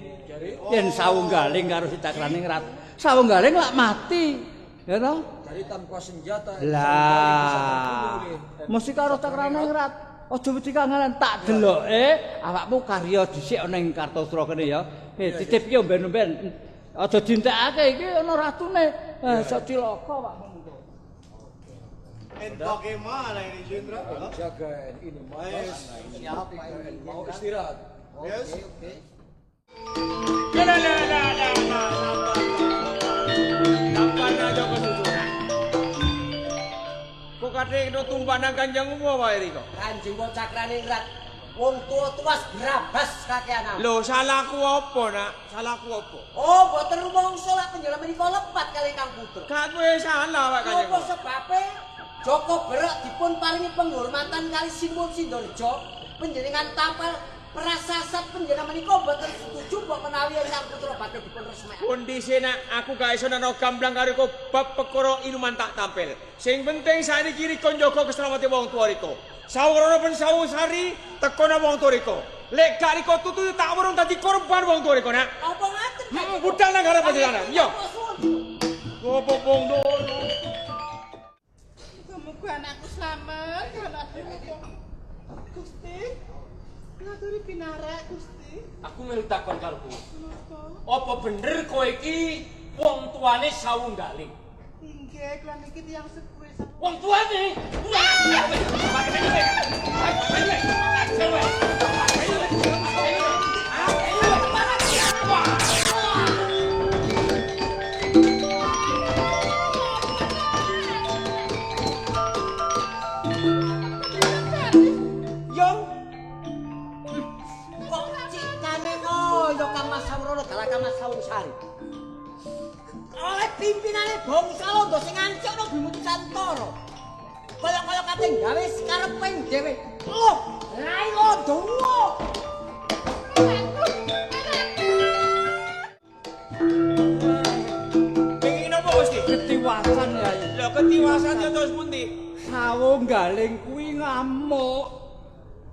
Yen Sawunggaling karo si Cakraningrat, Sawunggaling lak mati. Ya toh? Jadi tanpa senjata Lah, mesti karo Cakraningrat. Aja wedi kangelan, tak deloke awakmu karya dhisik ana ing Kartasura kene ya. Eh, titip iki omben-omben. Aja dientekake iki ana ratune. Eh, sok cilaka awakmu mengko. Bagaimana ini Jendra? Jaga ini mas. Siapa ini? Mau istirahat. Yes. Oke, oke. La la la la la. Sampar aja kesusunan. Kok kate kena tumpah nang Kanjeng Uwa wae riko. Kanjeng Cakraningrat wong tuwa tuwas brabas kakean. Lho salahku apa, Nak? Salahku apa? Oh, mboten rumangsa lak panjenengan menika lepat kali Kang Putra. Gak kowe salah wae Kanjeng. Napa sebabe Joko Berek dipun paringi penghormatan kali Sinuwun Sindorjo, panjenengan tampil prasasat panjenengan menika mboten setuju mbok menawi Kang Putra badhe dipun resmekaken. Kondisi nak aku gak iso nano gamblang karo ko bab perkara inuman tak tampil. Sing penting saiki riko njaga keselamatan wong tuwa riko. Sawrono ben sawu sari teko nang wong tuwa riko. Lek gak riko tutu tak wurung dadi korban wong tuwa riko, Nak. Apa ngaten? Budal nang garap panjenengan. Yo. Gopo wong dono. Muga-muga anakku slamet, anakku. Gusti. Ngaturi pinarak, Gusti. Aku melu takon karo kowe. Menapa? Apa bener kowe iki wong tuane Sawunggaling? Inggih, kula niki tiyang sepuh. Wong tuane? Yo. Kok citane kaya Kang Mas Sawrono dalah Kang Mas Sawungsari. Oleh pimpinane bangsa Londo sing ngancukno Bimuti Santara. Kaya-kaya kate gawe karepe dhewe. Loh, rai Londo. Pengin napa Gusti? Ketiwasan ya. Lho ketiwasan ya terus pundi? Sawunggaling kuwi ngamuk.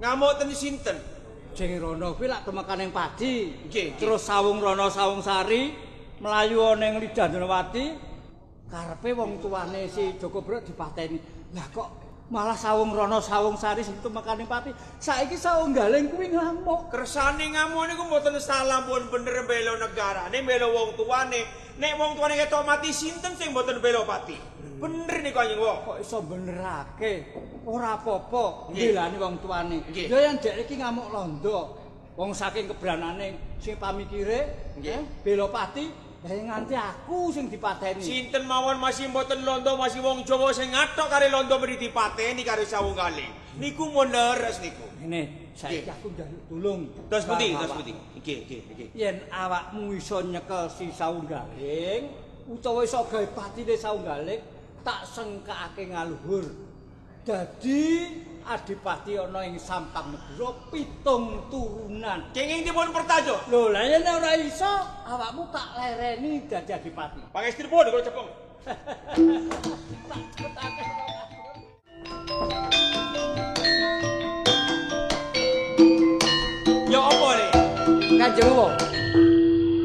Ngamuk ten sinten? Jeng Rono kuwi lak temekaning padi. Nggih. Terus Sawung Rono Sawungsari mlayu ana ing Lidah Danawati karepe wong tuane si Joko Brok dipateni. Lah kok malah Sawung Rono Sawungsari sing temekaning pati. Saiki Sawunggaling kuwi ngamuk. Kersane ngamuk niku mboten salah pun bener bela negarane, bela wong tuane. Nek wong tuane ketok mati sinten sing mboten bela pati? Bener niku Kanjeng Wong. Kok iso benerake? Ora apa-apa ndelani wong tuane. Nggih. Ya yang dek iki ngamuk londo. Wong saking kebranane sing pamikire, Nggih. bela pati, lah nganti aku sing dipateni. Sinten mawon masih mboten londo, masih wong Jawa sing ngathok karo londo mriki dipateni karo Sawunggaling. Niku mun leres niku. Ngene, saiki aku njaluk tulung. Terus pundi? Karo Terus awakmu. pundi? Nggih, nggih, nggih. Yen awakmu iso nyekel si Sawunggaling utawa iso gawe patine Sawunggaling, tak sengkakake ngaluhur. Dadi adipati ana ing Sampang Madura 7 turunan. Kenging dipun pertajo. Lho, lah yen ora iso, awakmu tak lereni dadi adipati. Pangestunipun kula cepeng. Tak petake. Ya apa le? Kanjeng Uwo.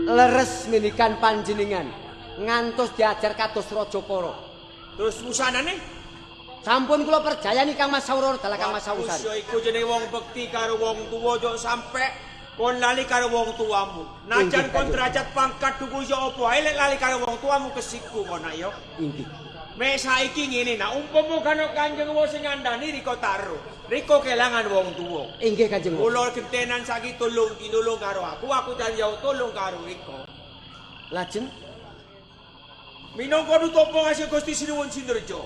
Leres ngendikan panjenengan ngantos diajar kados Raja Kara. Terus wusanane? Sampun kula percayani Kang Mas Sauroro dalah Kang Mas Bagus Sawungsari. ya iku jenenge wong bekti karo wong tuwa ojo sampe kon lali karo wong tuamu. Najan Inggih, kon Kanjeng. derajat pangkat dhuwur ya apa ae lek lali karo wong tuamu kesiku kon nak ya. Inggih. Mek saiki ngene nak umpama kan Kanjeng Uwo sing ngandani Riko Taro. Riko kelangan wong tuwa. Inggih Kanjeng Uwo. Kula gentenan saiki tulung tinulung karo aku, aku janji tulung karo Riko. Lajeng Minangka duta pangasih Gusti Sinuwun Sindarja.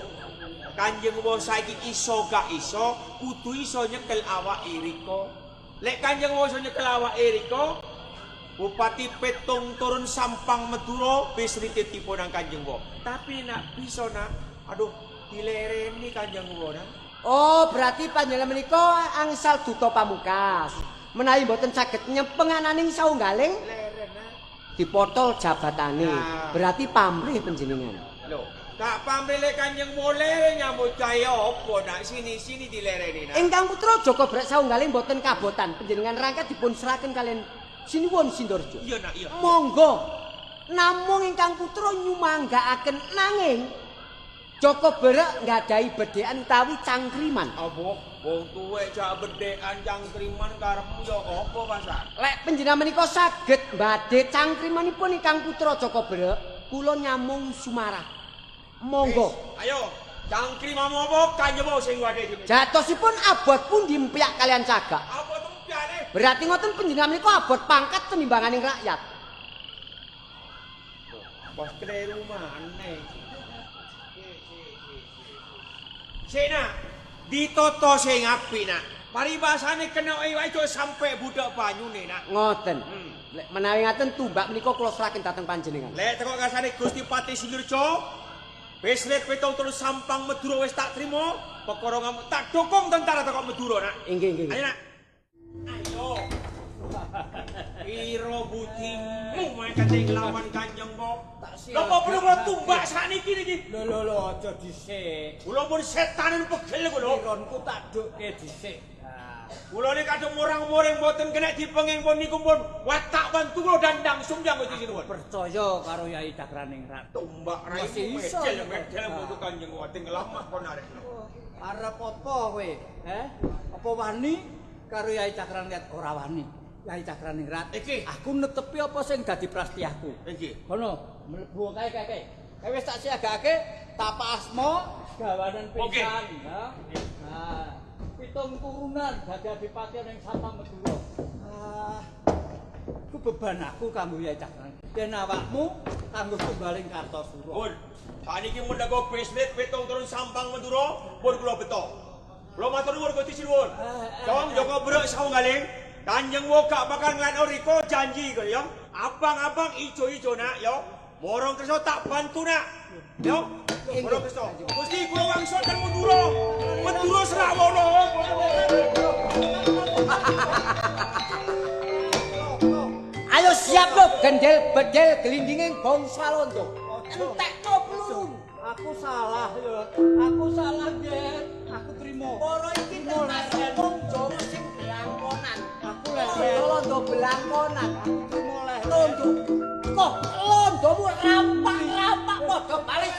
Kanjeng Uwo saiki iso gak iso kudu iso nyekel awake Riko. Lek Kanjeng Uwo iso nyekel awake Riko, Bupati Petung turun Sampang Madura wis rititipo nang Kanjeng Uwo. Tapi nak bisa nak, aduh dilereni Kanjeng Uwo nak. Oh, berarti panjenengan menika angsal duta pamungkas. Menawi mboten saged nyepeng ananing Sawunggaling Leren nak. dipotol jabatane. Nah. Berarti pamrih panjenengan. Lho, gak pamrih lek Kanjeng Uwo leren nyambut gawe apa nak sini-sini dilereni nak. Ingkang putra Joko Brek Sawunggaling mboten kabotan. Panjenengan rangkat dipun seraken kalian Sinuwun Sindarja. Iya nak, iya. Monggo. Namung ingkang putra nyumanggaaken nanging Joko Berek nggadahi bedhekan utawi cangkriman. Apa? Wong tuwek jak bedhekan cangkriman karepmu ya apa, Pasar? Lek panjenengan menika saged mbadhe cangkrimanipun ingkang putra Joko Berek, kula nyamung sumarah. Monggo. Wis, ayo, cangkrimanmu apa Kanjeng Uwo sing wadhe dhewe. Jatosipun abot pundi empyak kalian cagak. Apa tempiane? Berarti ngoten panjenengan menika abot pangkat tinimbanganing rakyat. Wah, keliru maneh. Sik nak, ditoto sing apik nak. Paribasane kena wae aja sampe budak banyune nak. Ngoten. Lek menawi ngaten tumbak menika kula seraken dhateng panjenengan. Lek teko kasane Gusti Pati Sindirjo, wis rit 73 Sampang Madura wis tak trimo, perkara ngamuk tak dukung tentara teko Madura nak. Inggih, inggih. Ayo nak. Ayo. Iro budimu mangkate nglawan Kanjeng Mbok. Napa perlu kula tumbak sakniki niki? Lho lho lho aja dhisik. Kula pun setanen pegel kula. Ironku tak dukke dhisik. Kula niki kadung murang-muring mboten kena dipenging pun niku pun watak wentu kula dandang sumyang Gusti Sinuwun. Percaya karo Yai Cakraningrat. Tombak raimu medel-medel mutu Kanjeng Wati nglamah kon arek. Arep apa kowe? Heh? Apa wani karo Yai Cakraningrat? Ora wani. Yai Cakraningrat. Iki aku netepi apa sing dadi prastiaku. Iki. Kono mlebu kae kae. Kae wis tak siagake tapak asma gawanan pisan, ha. Nah, pitung turunan dadi adipati ning Sampang Madura. Ah. Ku beban aku kanggo Yai Cakraningrat. Yen awakmu kanggo tumbaling Kartasura. Pun. Saniki mendhago bisnis pitung turun Sampang Madura pun kula beto. Kula matur nuwun Gusti Sinuwun. Cong Joko Brek sawunggaling Kanjeng wo gak bakal nglakno riko janji kok ya. Abang-abang ijo-ijo nak ya. Morong kersa tak bantu nak. Yo. Morong kersa. Gusti kula wangsul ten Madura. Madura Srawana. Ayo siap lo gendel bedel gelindinging bangsa Londo. Entekno peluru. Aku salah ya. Aku salah, Yen. Aku trimo. Para iki termasuk wong Jawa sing blangkonan. Aku leren. Londo blangkonan. Aku trimo leren. Londo. Kok londomu rampak-rampak padha balik.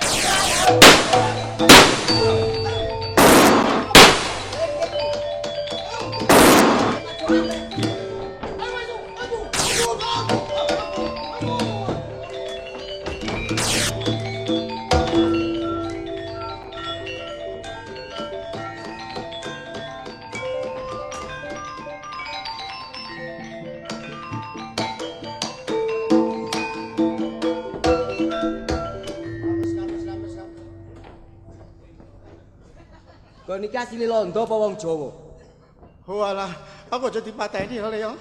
Kok niki asli Londo apa wong Jawa? Walah, aku aja dipateni lho ya.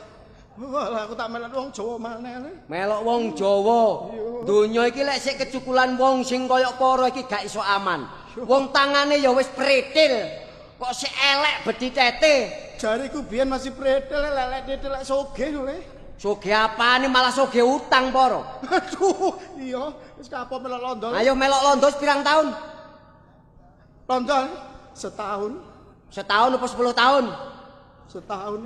Walah, aku tak melok wong Jawa maneh. Melok wong Jawa. Donya iki lek sik kecukulan wong sing kaya para iki gak iso aman. Wong tangane ya wis pretil. Kok sik elek beditete. Jariku biyen masih pretil, lek titil lek sogeh lho. Sogeh apane malah sogeh utang para. Aduh, iya, wis kapok melok Londo. Ayo melok Londo pirang tahun? Londo setahun. Setahun apa 10 tahun? Setahun.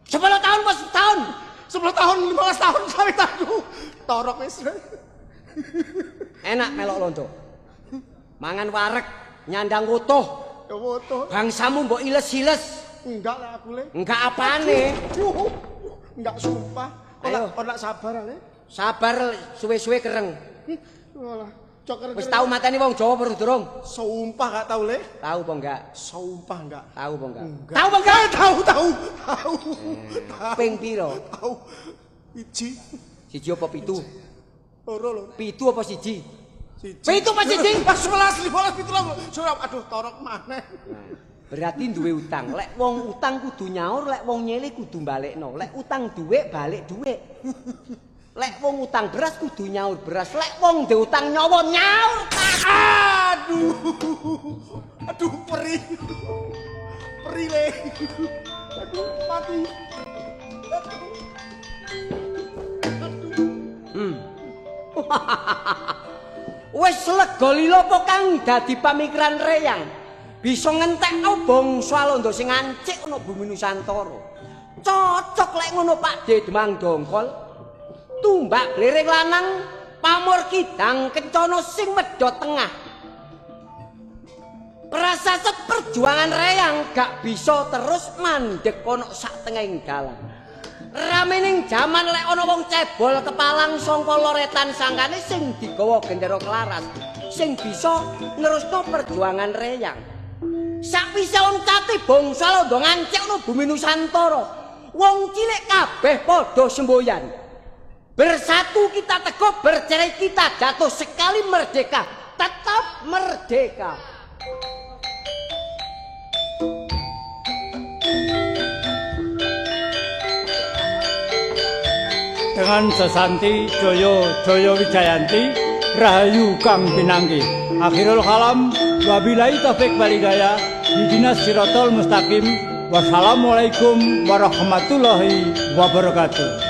10 tahun apa setahun? 10 tahun, 15 tahun sampe aku. Torok wis. Enak melok Londo. Mangan wareg, nyandang wutuh. Ya wutuh. Bangsamu mbok iles-iles. Enggak lah aku le. Enggak apane? Enggak sumpah. Kok lak sabar le. Sabar suwe-suwe kereng. Walah. Wis tau mateni wong Jawa apa durung? Sumpah gak tau le. Tahu apa enggak? Sumpah enggak. Tahu apa enggak? Tahu apa enggak? Tahu, tahu. Tahu. Ping piro? Tahu. Iji. Siji apa pitu? Loro lho. Pitu apa siji? Siji. Pitu apa siji? Pas 11, 15, 17. Aduh, torok maneh. Berarti duwe utang. Lek wong utang kudu nyaur, lek wong nyele kudu balekno. Lek utang dhuwit balik dhuwit. Lek wong utang beras kudu nyaur beras. Lek wong ndek utang nyawa nyaur. Aduh. Aduh perih. Perih le. Aduh mati. Aduh. Wis lega lila apa kang dadi pamikiran reyang. Bisa ngentekno bangsa Londo sing ngancik ana bumi Nusantara. Cocok lek ngono Pak De Demang Dongkol. Tumbak bliring lanang pamor kidang kencana sing medhot tengah. Prasaset perjuangan reyang gak bisa terus mandek ana sak tengahing dalan. Ramening jaman lek ana wong cebol kepalang sangka loretan sangkane sing digawa gendera klaras sing bisa nerusno perjuangan reyang. Sakwise oncate bangsa Londo ngancik ana bumi Nusantara, wong cilik kabeh padha semboyan. Bersatu kita teguh, bercerai kita jatuh. Sekali merdeka, tetap merdeka. Dengan sesanti Joyo Joyo Wijayanti Rahayu Kang Pinanggi. Akhirul kalam, wabillahi taufik wal hidayah, ihdinas siratal mustaqim. Wassalamualaikum warahmatullahi wabarakatuh.